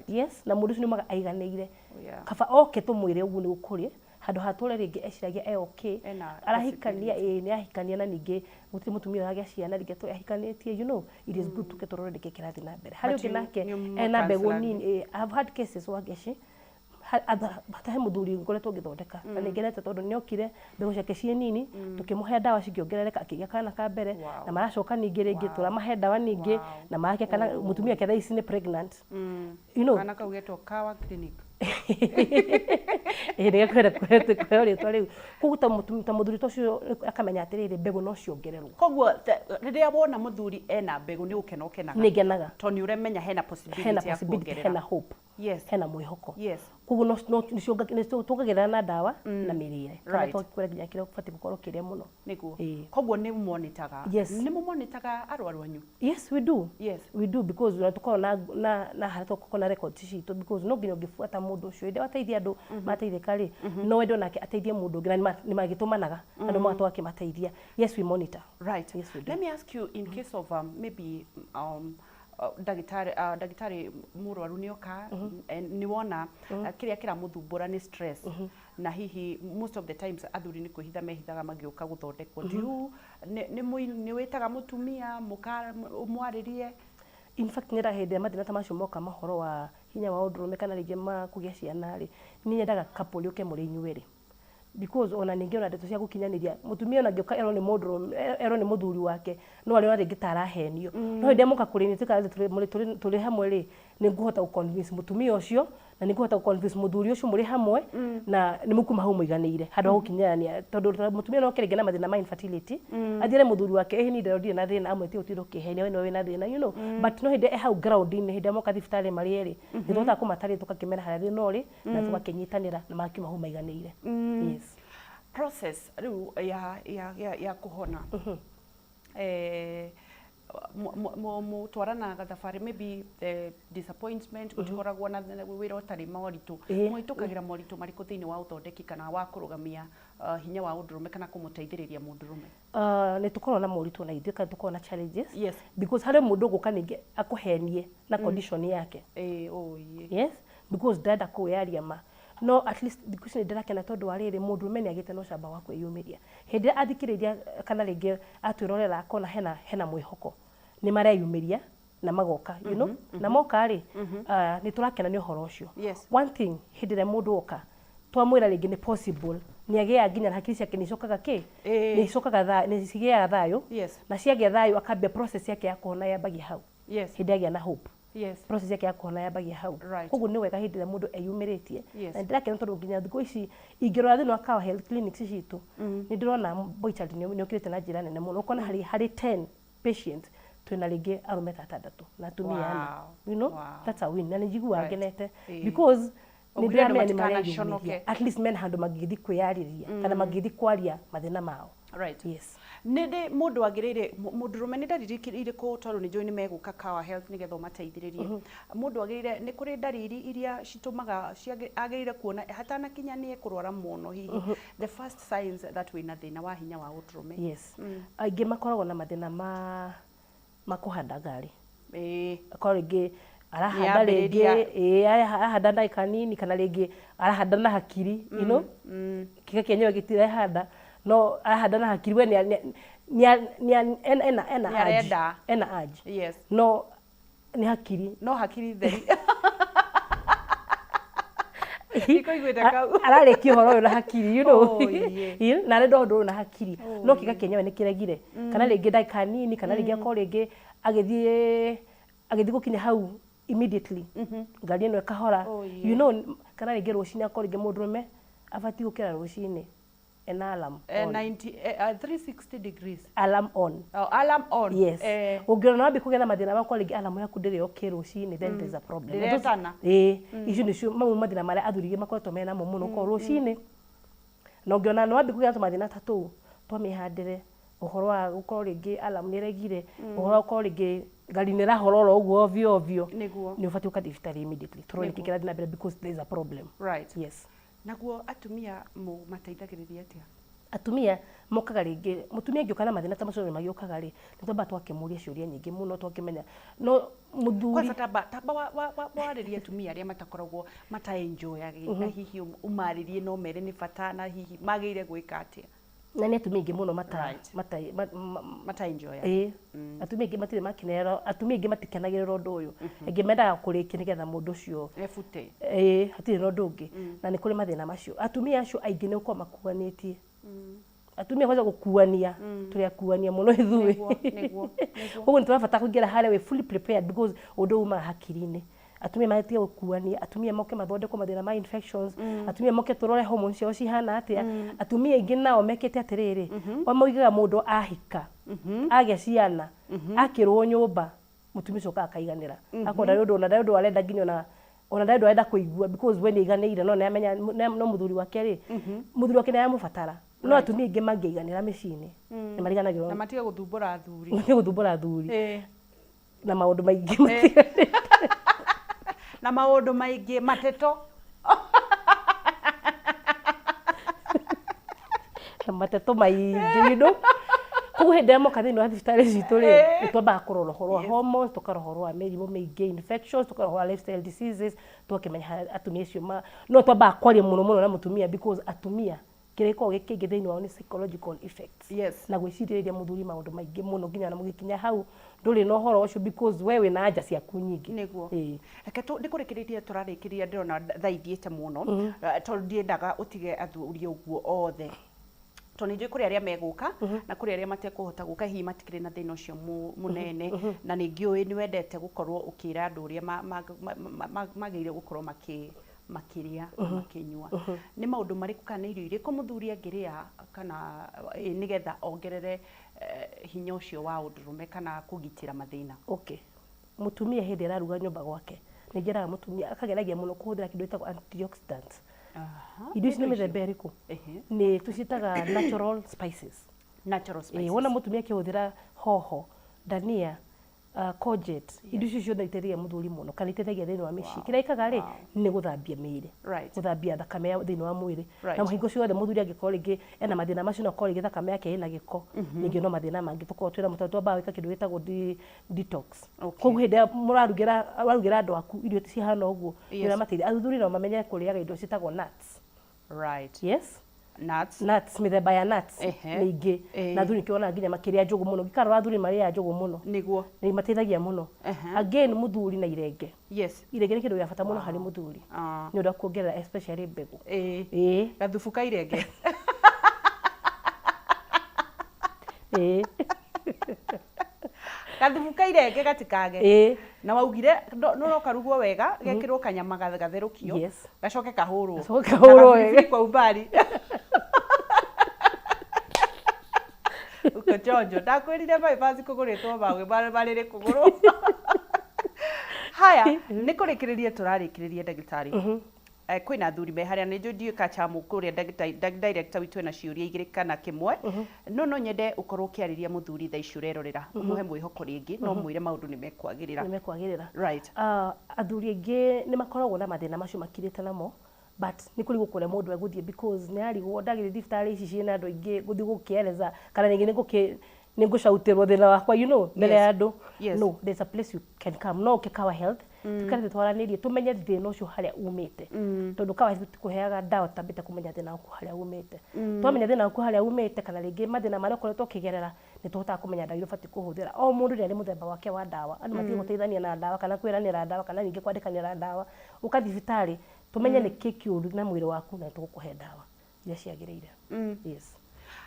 Yes, na mũndũ ũcio nĩ umaga aiganĩire. Kaba oke tũmwĩre ũguo nĩguo kũrĩ, handũ ha tũre rĩngĩ eciragia e okay. Ena Arahikania, ĩĩ nĩ ahikania, na ningĩ gũtirĩ mũtumia ũragĩa ciana rĩngĩ atũ ahikanĩtie, it is good tũke tũrore nĩkĩ kĩrathiĩ na mbere. Harĩ But ũngĩ nake you ena mbegũ counselor. nini, ĩĩ, I have had cases wa ngeci, he mũthuri ngoretwo ngĩthondeka na nĩ ngenete tondũ nĩ okire mbegũ ciake ciĩ nini, tũkĩmũhe ndawa cikĩongerereka, akĩgĩa kana ka mbere. Na maracoka ningĩ rĩngĩ, tũramahe ndawa ningĩ na maragĩa kana. Mũtumia wake thaa ici nĩ pregnant. You know, Kana kau getwo Kawa Clinic. Ĩĩ, nĩgekwenda kũheo rĩtwa rĩu. Koguo ta mũthuri ta ũcio akamenya atĩrĩrĩ, mbegũ no ciongererwo. Koguo rĩrĩa wona mũthuri ena mbegũ nĩ gũkena ũkenaga. Nĩ ngenaga. Tondũ nĩ ũramenya hena possibility Hena ya possibility, kuongerera. Hena hope. Hena mwĩhoko. Koguo no nĩtuongagĩrĩra na ndawa na mĩrĩre, kana twakwĩra nginya kĩrĩa ũbatiĩ gũkorwo ũkĩrĩa mũno. Nĩguo. Ĩĩ. Koguo nĩ monitaga. Yes. Nĩ mũmonitaga arwaru anyu? Yes, we do. We do, because ona tũkoragwo na harĩa tũkoragwo na records citũ, because no nginya ũngĩbuata mũndũ ũcio, hĩndĩ ĩrĩa wateithia andũ mateithĩka rĩ, no wende onake ateithie mũndũ ũngĩ, na nĩ magĩtũmanaga andũ magatũka akĩmateithia. Yes, we monitor. Yes, we do. Let me ask you, in case of maybe ndagĩtarĩ, mũrwaru nĩoka, nĩwona kĩrĩa kĩramũthumbũra nĩ stress, na hihi most of the times athuri nĩ kwĩhitha mehithaga magĩũka gũthondekwo. Do you nĩ wĩtaga mũtumia mũka mwarĩrie? In fact, nĩ hĩndĩ ĩrĩa mathĩna ta macio moka, mahoro wa hinya wa ũndũrũme kana rĩngĩ ma kũgĩa ciana rĩ, niĩ nyendaga couple yũke mũrĩ inyuerĩ, because ona ningĩ ona ndeto cia gũkinyanĩria, mũtumia ona angĩũka erwo nĩ mũndũrũme, erwo nĩ mũthuri wake, no arĩona rĩngĩ ta arahenio. No hĩndĩ ĩrĩa moka kũrĩ niĩ, tuikara thĩ tũrĩ hamwe rĩ, nĩ ngũhota gũ-convince mũtumia ũcio na nĩ ngũhota gũ-convince mũthuri ũcio mũrĩ hamwe, na nĩ mũkuma hau mũiganĩire handũ ha gũkinyania, tondũ mũtumia no oke rĩngĩ na mathĩna ma infertility, athiĩre mũthuri wake, "Ĩĩ, niĩ ndirĩ na thĩna," amwĩtie, "Ũtinde ũkĩhenia, we nĩwe wĩna thĩna." But no hĩndĩ e hau ground-inĩ, hĩndĩ ĩrĩa moka thibitarĩ marĩ erĩ, nĩ tũhotaga kũmatarĩria, tũgakĩmera harĩa thĩna ũrĩ, na tũgakĩnyitanĩra na magakiuma hau maiganĩire. Yes. Process rĩu ya kũhona, mũtwaranaga thabarĩ, maybe the disappointment, gũtikoragwo na wĩra ũtarĩ moritũ. Mũhĩtũkagĩra moritũ marĩkũ thĩinĩ wa ũthondeki kana wa kũrũgamia hinya wa ũndũrũme kana kũmũteithĩrĩria mũndũrũme? Nĩ tũkoragwo na moritũ na ithuĩ, kana tũkoragwo na challenges, because harĩ mũndũ ũgũka ningĩ akũhenie na condition yake. Ĩĩ, oh, yeah. Yes, because ndarenda kwĩyaria ma, no at least thikũ ici nĩ ndĩrakena, tondũ wa rĩrĩ, mũndũrũme nĩ agĩte na ũcamba wa kwĩyumĩria. Hĩndĩ ĩrĩa athikĩrĩria kana rĩngĩ atwĩrorera akona hena mwĩhoko, nĩ mareyumĩria na magoka, na moka rĩ, nĩ tũrakena nĩ ũhoro ũcio. One thing, hĩndĩ ĩrĩa mũndũ oka twamwĩra rĩngĩ nĩ possible, nĩ agĩaga nginya na hakiri ciake nĩ icokaga kĩ, nĩ icokaga nĩ cigĩaga thayũ. Na ciagĩa thayũ, akambia process yake ya kũhona, yambagia hau. Hĩndĩ agĩa na hope, process yake ya kũhona yambagia hau. Koguo nĩ wega hĩndĩ ĩrĩa mũndũ eyumĩrĩtie. Na ndĩrakena tondũ nginya thikũ ici ingĩrora thĩinĩ wa Kawa Health Clinics citũ, nĩ ndĩrona boy child nĩ okĩrĩte na njĩra nene mũno. Ũkona harĩ 10 patients, twĩna rĩngĩ arũme ta atandatũ na atumia ana. That's a win, na nĩ njiguaga ngenete, because nĩ Ũguo andũ ndĩramenya nĩ matikanaconoke. mareyumĩria, at least mena handũ mangĩgĩthiĩ kwĩyarĩria kana mangĩgĩthiĩ kwaria mathĩna mao. Yes. Nĩ ndĩ mũndũ agĩrĩire, mũndũrũme, nĩ ndariri irĩkũ, tondũ nĩ njũĩ nĩ megũka Kawa Health nĩgetha ũmateithĩrĩrie, mũndũ agĩrĩire, nĩ kũrĩ ndariri iria citũmaga agĩrĩire kuona hatanakinya nĩ ekũrwara mũno, hihi the first signs that wĩna thĩna wa hinya wa ũndũrũme? Yes, aingĩ makoragwo na mathĩna ma kũhanda ngari. Akorwo rĩngĩ arahanda rĩngĩ, ĩĩ, arahanda ndagĩka nini, kana rĩngĩ arahanda na hakiri, kĩga kĩenyewe gĩtirahanda, no arahanda na hakiri, we nĩ ena urge. Nĩarenda. Ena urge, no nĩ hakiri. No hakiri theri. Ndikũiguĩte kau. Ararĩkia ũhoro ũyũ na hakiri. Oh, yeah. Na arenda ũndũ ũyũ na hakiri, no kĩga kĩenyewe nĩ kĩregire, kana rĩngĩ ndagĩka nini, kana rĩngĩ akorwo rĩngĩ agĩthiĩ gũkinya hau, immediately ngari ĩno ĩkahora. Oh, yeah. Kana rĩngĩ rũcinĩ, akorwo rĩngĩ mũndũrũme abatiĩ gũkĩra rũcinĩ ena alarm on. 90, 360 degrees. Alarm on. Oh, alarm on. Yes. Ũngĩona wambie kũgĩa na mathĩna makwa, rĩngĩ alarm yaku ndĩrĩ okay rũcinĩ, then there's a problem. Ndĩretana. Ĩĩ, icio nĩcio mamwe mathĩna marĩa athuri makoretwo mena mo mũno, korwo rũcinĩ, na ũngĩona nĩ wambie kũgĩa na tũmathĩna ta tũu twa mĩhandĩre, ũhoro wa gũkorwo rĩngĩ alarm nĩ ĩregire, ũhoro wa gũkorwo rĩngĩ ngari nĩ ĩrahora oro ũguo ovyo ovyo, nĩ ũbatiĩ gũka thibitarĩ immediately tũrore nĩkĩ kĩrathiĩ na mbere, because there is a problem. Yes. Naguo atumia mateithagĩrĩria atĩa? Atumia mokaga rĩngĩ, mũtumia angĩũka na mathĩna ta macio magĩũkaga rĩ, nĩ twambaga twakĩmũria ciũria nyingĩ mũno, twakĩmenya no mũthuri. Kwanza tamba warĩrie atumia arĩa matakoragwo mataenjoyage, na hihi ũmarĩrie no mere nĩ bata, na hihi magĩrĩire gwĩka atĩa? Na nĩ atumia aingĩ mũno mata mata Mataenjoyaga. Ĩĩ, atumia aingĩ matirĩ makenerera, atumia aingĩ matikenagĩrĩra ũndũ ũyũ, aingĩ mendaga kũrĩkia nĩgetha mũndũ ũcio ebute. Ĩĩ, hatirĩ na ũndũ ũngĩ. Na nĩ kũrĩ mathĩna macio, atumia acio aingĩ nĩ gũkorwo makuanĩtie. Atumia kwanza gũkuania, tũrĩ akuania mũno ithuĩ. Nĩguo, nĩguo, nĩguo. Koguo nĩ tũrabatara kũingĩra harĩa wĩ fully prepared, because ũndũ ũyũ umaga hakiri-inĩ. Atumia matige gũkuania, atumia moke mathondekwo mathĩna ma infections, atumia moke tũrore hormones ciao cihana atĩa. Atumia aingĩ nao mekĩte atĩrĩrĩ, o moigaga mũndũ ahika, agĩa ciana, akĩrwo nyũmba, mũtumia ũcio okaga akaiganĩra, akorwo ndarĩ ũndũ, ona ndarĩ ũndũ arenda, nginya ona ndarĩ ũndũ arenda kũigua, because we nĩaiganĩire, no nĩamenya no mũthuri wake rĩ, mũthuri wake nĩaramũbatara. No atumia aingĩ mangĩiganĩra mĩciĩ-inĩ nĩ mariganagĩrwo Na matige gũthumbũra athuri. Nĩ gũthumbũra athuri na maũndũ maingĩ matiganĩte. Na maũndũ maingĩ mateto. Na mateto maingĩ. Koguo hĩndĩ ĩrĩa moka thĩinĩ wa thibitarĩ citũ rĩ, nĩ twambaga kũrora ũhoro wa hormones, tũkarora ũhoro wa mĩrimũ mĩingĩ, infections, tũkarora ũhoro wa lifestyle diseases, tũgakĩmenya harĩa atumia acio ma no twambaga kwaria mũno mũno na mũtumia, because atumia kĩrĩa gĩkoragwo gĩ kĩingĩ thĩinĩ wao nĩ psychological effects na gwĩcirĩrĩria mũthuri maũndũ maingĩ mũno, nginya ona mũgĩkinya hau ndũrĩ na ũhoro ũcio, because we wĩna anja ciaku nyingĩ. Nĩguo. Ĩĩ. Reke nĩ kũrĩkĩrĩria tũrarĩkĩria, ndĩrona thaa ithiĩte mũno, tondũ ndiendaga ũtige athuri ũguo othe, tondũ nĩ njũĩ kũrĩ arĩa megũka na kũrĩ arĩa matekũhota gũka, hihi matikĩrĩ na thĩna ũcio mũnene, na nĩ ngĩũĩ nĩ wendete gũkorwo ũkĩra andũ ũrĩa magĩrĩire gũkorwo makĩrĩa na makĩnyua. Nĩ maũndũ marĩkũ kana nĩ irio irĩkũ mũthuri angĩrĩa kana nĩgetha ongerere hinya ũcio wa ũndũrũme kana kũgitĩra mathĩna? Okay, mũtumia hĩndĩ ĩrĩa araruga nyũmba gwake, nĩ njĩraga mũtumia akageragia mũno kũhũthĩra kĩndũ gĩtagwo antioxidants. Irio ici nĩ mĩthemba ĩrĩkũ? Nĩ tũciĩtaga natural spices. Natural spices. Wona mũtumia akĩhũthĩra hoho, dania, courgette, indo icio ciothe iteithagia mũthuri mũno, kana iteithagia thĩinĩ wa mĩciĩ. Kĩrĩa ĩkaga rĩ, nĩ gũthambia mĩĩrĩ, gũthambia thakame ya thĩinĩ wa mwĩrĩ. Na hingo ciothe mũthuri angĩkorwo rĩngĩ ena mathĩna macio, no akorwo rĩngĩ thakame yake ĩna gĩko, ningĩ no mathĩna mangĩ tũkorwo twĩna mũtaro, twambaga gwĩka kĩndũ gĩtagwo detox. Koguo hĩndĩ ĩrĩa mũrarugĩra, warugĩra andũ aku irio cihana ũguo, nĩ ũramateithia. Athuri nao mamenye kũrĩaga indo ciĩtagwo nuts. Yes. Nuts. Nuts, mĩthemba ya nuts mĩingĩ. Na athuri nĩkĩo wonaga nginya makĩrĩa njũgũ mũno, ngĩkarora athuri marĩaga njũgũ mũno. Nĩ mateithagia mũno. Again, mũthuri na irenge. Irenge nĩ kĩndũ gĩa bata mũno harĩ mũthuri, nĩ ũndũ wa kuongerera especially mbegũ. Ĩĩ. Gathubu ka irenge. Ĩĩ. Gathubu ka irenge gatikage. Na waugire no karugwo wega, gekĩrwo kanyama gatherũkio, gacoke kahũrwo. Gacoke kahũrwo Na gabiribiri wega. kwa umbali. Uko chonjo, ndakwĩrire bypass kũgũrĩtwo mawe marĩrĩ kũgũrwo. Haya, nĩ kũrĩkĩrĩria tũrarĩkĩrĩria, ndagĩtarĩ. Kwĩna athuri me harĩa, nĩ njũĩ ndiũĩ kachamu kũrĩa director witũ ena ciũria igĩrĩ kana kĩmwe, no nyende ũkorwo ũkĩarĩria mũthuri thaa ici ũrerorera, ũmũhe mwĩhoko rĩngĩ, no mwĩre maũndũ nĩ mekwagĩrĩra. Nĩ mekwagĩrĩra. Right. Athuri aingĩ nĩ makoragwo na mathĩna macio makirĩte namo, but nĩ kũrigwo kũrĩa mũndũ egũthiĩ, because nĩ arigwo ndagĩthiĩ thibitarĩ ici ciĩna andũ aingĩ gũthiĩ gũkĩereza, kana rĩngĩ nĩ ngũcautĩrwo thĩna wakwa mbere ya andũ. No, there's a place you can come, no ũke Kawa Health, tũkare twaranĩrie, tũmenye thĩna ũcio harĩa umĩte, tondũ Kawa Health tũkũheaga ndawa tũtambĩte kũmenya thĩna waku harĩa umĩte. Twamenya thĩna waku harĩa umĩte, kana rĩngĩ mathĩna marĩa ũkoretwo ũkĩgerera, nĩ tũhotaga kũmenya ndawa iria ũbatiĩ kũhũthĩra. O mũndũ nĩ arĩ mũthemba wake wa ndawa. Andũ matige gũteithania na ndawa, kana kwĩranĩra ndawa, kana ningĩ kwandĩkanĩra ndawa. Ũka thibitarĩ tũmenye nĩ kĩ kĩũru na mwĩrĩ waku, na nĩ tũgũkũhe ndawa iria ciagĩrĩire. Yes.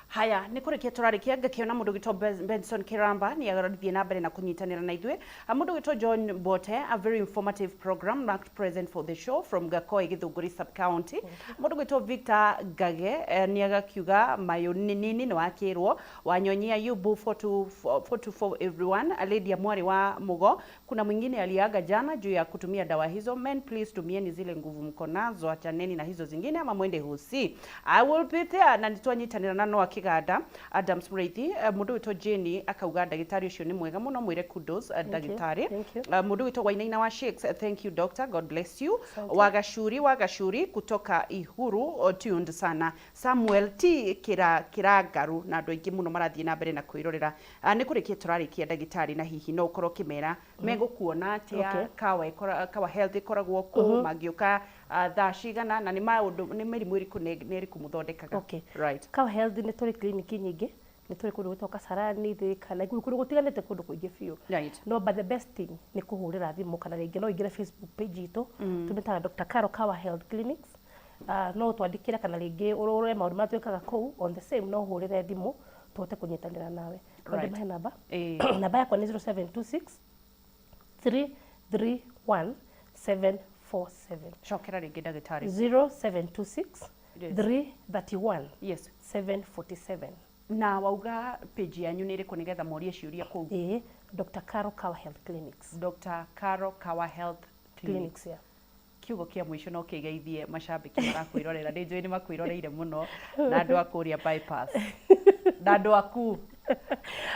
Haya, nĩ kũrĩkia tũrarĩkia, ngakĩona mũndũ ũgĩtwo Benson Kiramba nĩ arathiĩ na mbere na kũnyitanĩra na ithuĩ. Mũndũ ũgĩtwo John Bote, a very informative program, marked present for the show from Gakoi, Githunguri sub county. Mũndũ ũgĩtwo Victor Ngage nĩ agakiuga mayũ nĩ nini nĩ wakĩrwo wanyonyia yubu 424 everyone. Lydia mwarĩ wa Mugo, kuna mwingine aliaga jana juu ya kutumia dawa hizo. Men, please tumieni zile nguvu mko nazo, achaneni na hizo zingine ama mwende hosi. I will be there. Na nitwanyitanĩra na Noah Kiganda Adams Mreithi. Mũndũ wĩtwo Jenny akauga ndagĩtarĩ ũcio nĩ mwega mũno, mwĩre kudos, ndagĩtarĩ. Thank you. Mũndũ wĩtwo Wainaina wa Shakes, thank you doctor, God bless you. Asante. Wagacuri Wagacuri kutoka Ihuru, tuned sana. Samuel T Kira Kirangaru na andũ aingĩ mũno marathiĩ na mbere na kwĩrorera. Nĩ kũrĩkia tũrarĩkia, ndagĩtarĩ, na hihi no ũkorwo ũkĩmera megũkuona atĩa? Kawa Kawa Health ĩkoragwo kũ, mangĩũka thaa cigana, na nĩ maũndũ nĩ mĩrimũ ĩrĩkũ nĩ ĩrĩkũ mũthondekaga? Okay. Kawa Health nĩ tũrĩ kliniki nyingĩ, nĩ tũrĩ kũndũ gwĩtagwo Kasarani, Thika, na kũndũ gũtiganĩte, kũndũ kũingĩ biũ. No but the best thing nĩ kũhũrĩra thimũ, kana rĩngĩ no ũingĩre Facebook page itũ, tũmĩtaga Dr. Caro Kawa Health Clinics. No ũtwandĩkĩre, kana rĩngĩ ũrore maũndũ marĩa twĩkaga kũu. On the same, no ũhũrĩre thimũ tũhote kũnyitanĩra nawe. No ndĩmahe namba. Ĩĩ. Namba yakwa nĩ 0726 331. 747. Cokera rĩngĩ ndagĩtarĩ. 0726 Yes. 331 Yes. 747. Na wauga page yanyu nĩ ĩrĩkũ nĩgetha morie ciũria kũu? Ĩĩ, Dr. Caro Kawa Health Clinics. Dr. Caro Kawa Health Clinics. Clinics, yeah. Kiugo kĩa mũico no kĩgeithie macambĩki marakwĩrorera, nĩ njũĩ nĩ makwĩroreire mũno, na andũ a kũrĩa bypass na andũ aku.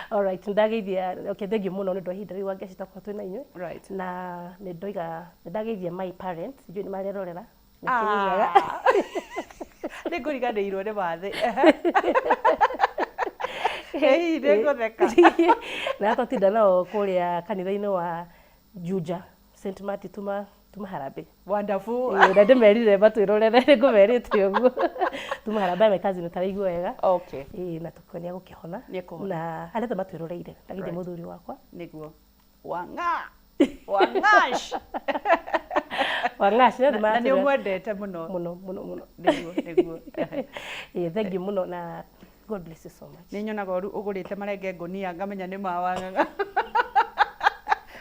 Alright, ndageithia, okay, thank you mũno nĩ ũndũ wa ihinda rĩu Wangeci twakorwo twĩ na inyuĩ. Right. Na nĩ ndoiga nĩ ndageithia my parents, njũĩ nĩ marerorera. Ah. Nĩ ngũriganĩirwo nĩ mathĩ. Ĩĩ, nĩ ngũtheka. Na twatinda nao kũrĩa kanitha-inĩ wa Juja St Martin, tuma harambee. Wonderful. Ĩĩ, na ndĩmerire matwĩrorere, nĩ ngũmerĩte ũguo, tuma harambee my cousin ũtaraigua wega. Okay. Ĩĩ, na tũkona nĩ egũkĩhona. Nĩekũhona. Na arĩa othe matwĩroreire, ndageithia Right. mũthuri wakwa. Nĩguo wang'a wang'ash. Wang'ash. Na nĩ ũmwendete mũno. Mũno mũno mũno. Nĩguo, nĩguo. Ĩĩ, thank you mũno na God bless you so much. Nĩ nyonaga ũru ũgũrĩte marenge ngũnia ngamenya nĩ ma wang'ang'a.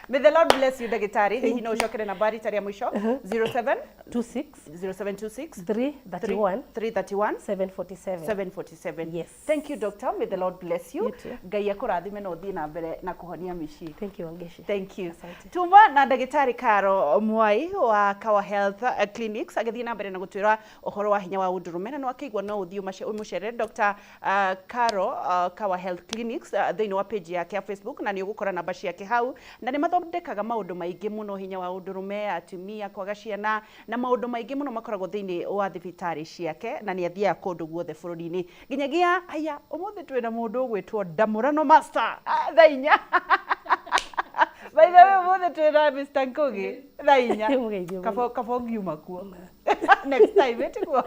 May the Lord bless you ndagĩtarĩ. Hihi no ũcokere namba rita rĩa mũico? 07 26 0726 331 331 747. 747. Yes. Thank you, doctor. May the Lord bless you. You too. Ngai akũrathime na ũthiĩ na mbere na kũhonia mĩciĩ. Thank you, Wangeci. Thank you. Asante. Tuma na ndagĩtarĩ Caro Mwai wa Kawa Health Clinics agĩthiĩ na mbere na gũtwĩra ũhoro wa hinya wa ũndũrũme, na nĩwakĩigua no ũthiĩ ũmũcerere Dr. Caro Kawa Health Clinics thĩinĩ wa page yake ya Facebook, na nĩ ũgũkora namba ciake hau, na nĩ mathondekaga maũndũ maingĩ mũno, hinya wa ũndũrũme, atumia kwaga ciana, na maũndũ maingĩ mũno makoragwo thĩinĩ wa thibitarĩ ciake, na nĩ athiaga kũndũ guothe bũrũri-inĩ nginyagia aya. Ũmũthĩ twĩna mũndũ ũgwĩtwo Ndamũrano Master. Ah, thaa 4. By the way, ũmũthĩ twĩna Mr. Ngugi thaa 4. Mũgeithio mũno. Kabo ngiuma kuo next time, ĩtiguo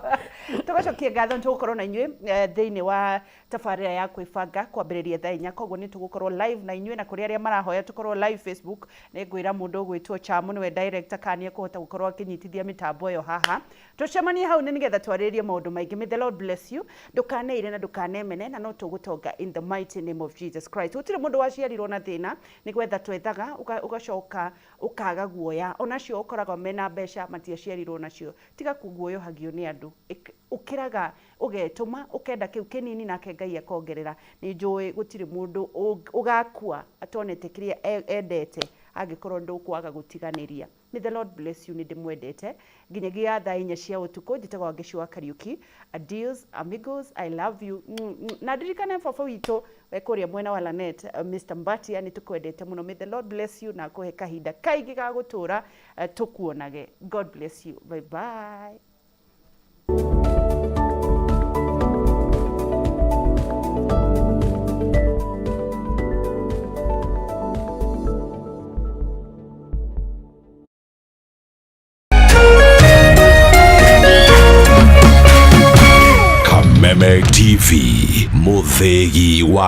tũgacokia ngatho. Nĩ tũgũkorwo na inyuĩ thĩinĩ wa tabarĩra ya kwĩbanga kwambĩrĩria thaa 4, koguo nĩ tũgũkorwo live na inyuĩ, na kũrĩ arĩa marahoya tũkorwo live Facebook, nĩ ngwĩra mũndũ ũgwĩtwo Chamu nĩwe director kana nĩ ekũhota gũkorwo akĩnyitithia mĩtambo ĩyo haha, tũcemanie hau nĩ nĩgetha twarĩrĩrie maũndũ maingĩ. May the Lord bless you. Ndũkaneire na ndũkanemene, na no tũgũtonga in the mighty name of Jesus Christ. Gũtirĩ mũndũ waciarirwo na thĩna, nĩ gwetha twethaga ũgacoka ũkaga guoya. Onacio ũkoragwo mena mbeca matiaciarirwo nacio. Tiga kuguoyohagio nĩ andũ. Ũkĩraga ũgetũma ũkenda kĩu kĩnini, nake Ngai akongerera. Nĩ njũĩ gũtirĩ mũndũ ũgakua atonete kĩrĩa endete angĩkorwo ndũkwaga gũtiganĩria. May the Lord bless you. Nĩ ndĩmwendete nginyagia thaa 4 cia ũtukũ. Njĩtagwo Wangeci wa Kariuki. Adios amigos, I love you. Na ndirikane baba witũ we kũrĩa mwena wa Lanet, Mr. Mbatia, nĩ tũkwendete mũno. May the Lord bless you na akũhe kahinda kaingĩ ga gũtũra tũkuonage. God bless you. Bye bye. Kameme TV, Muthegi wa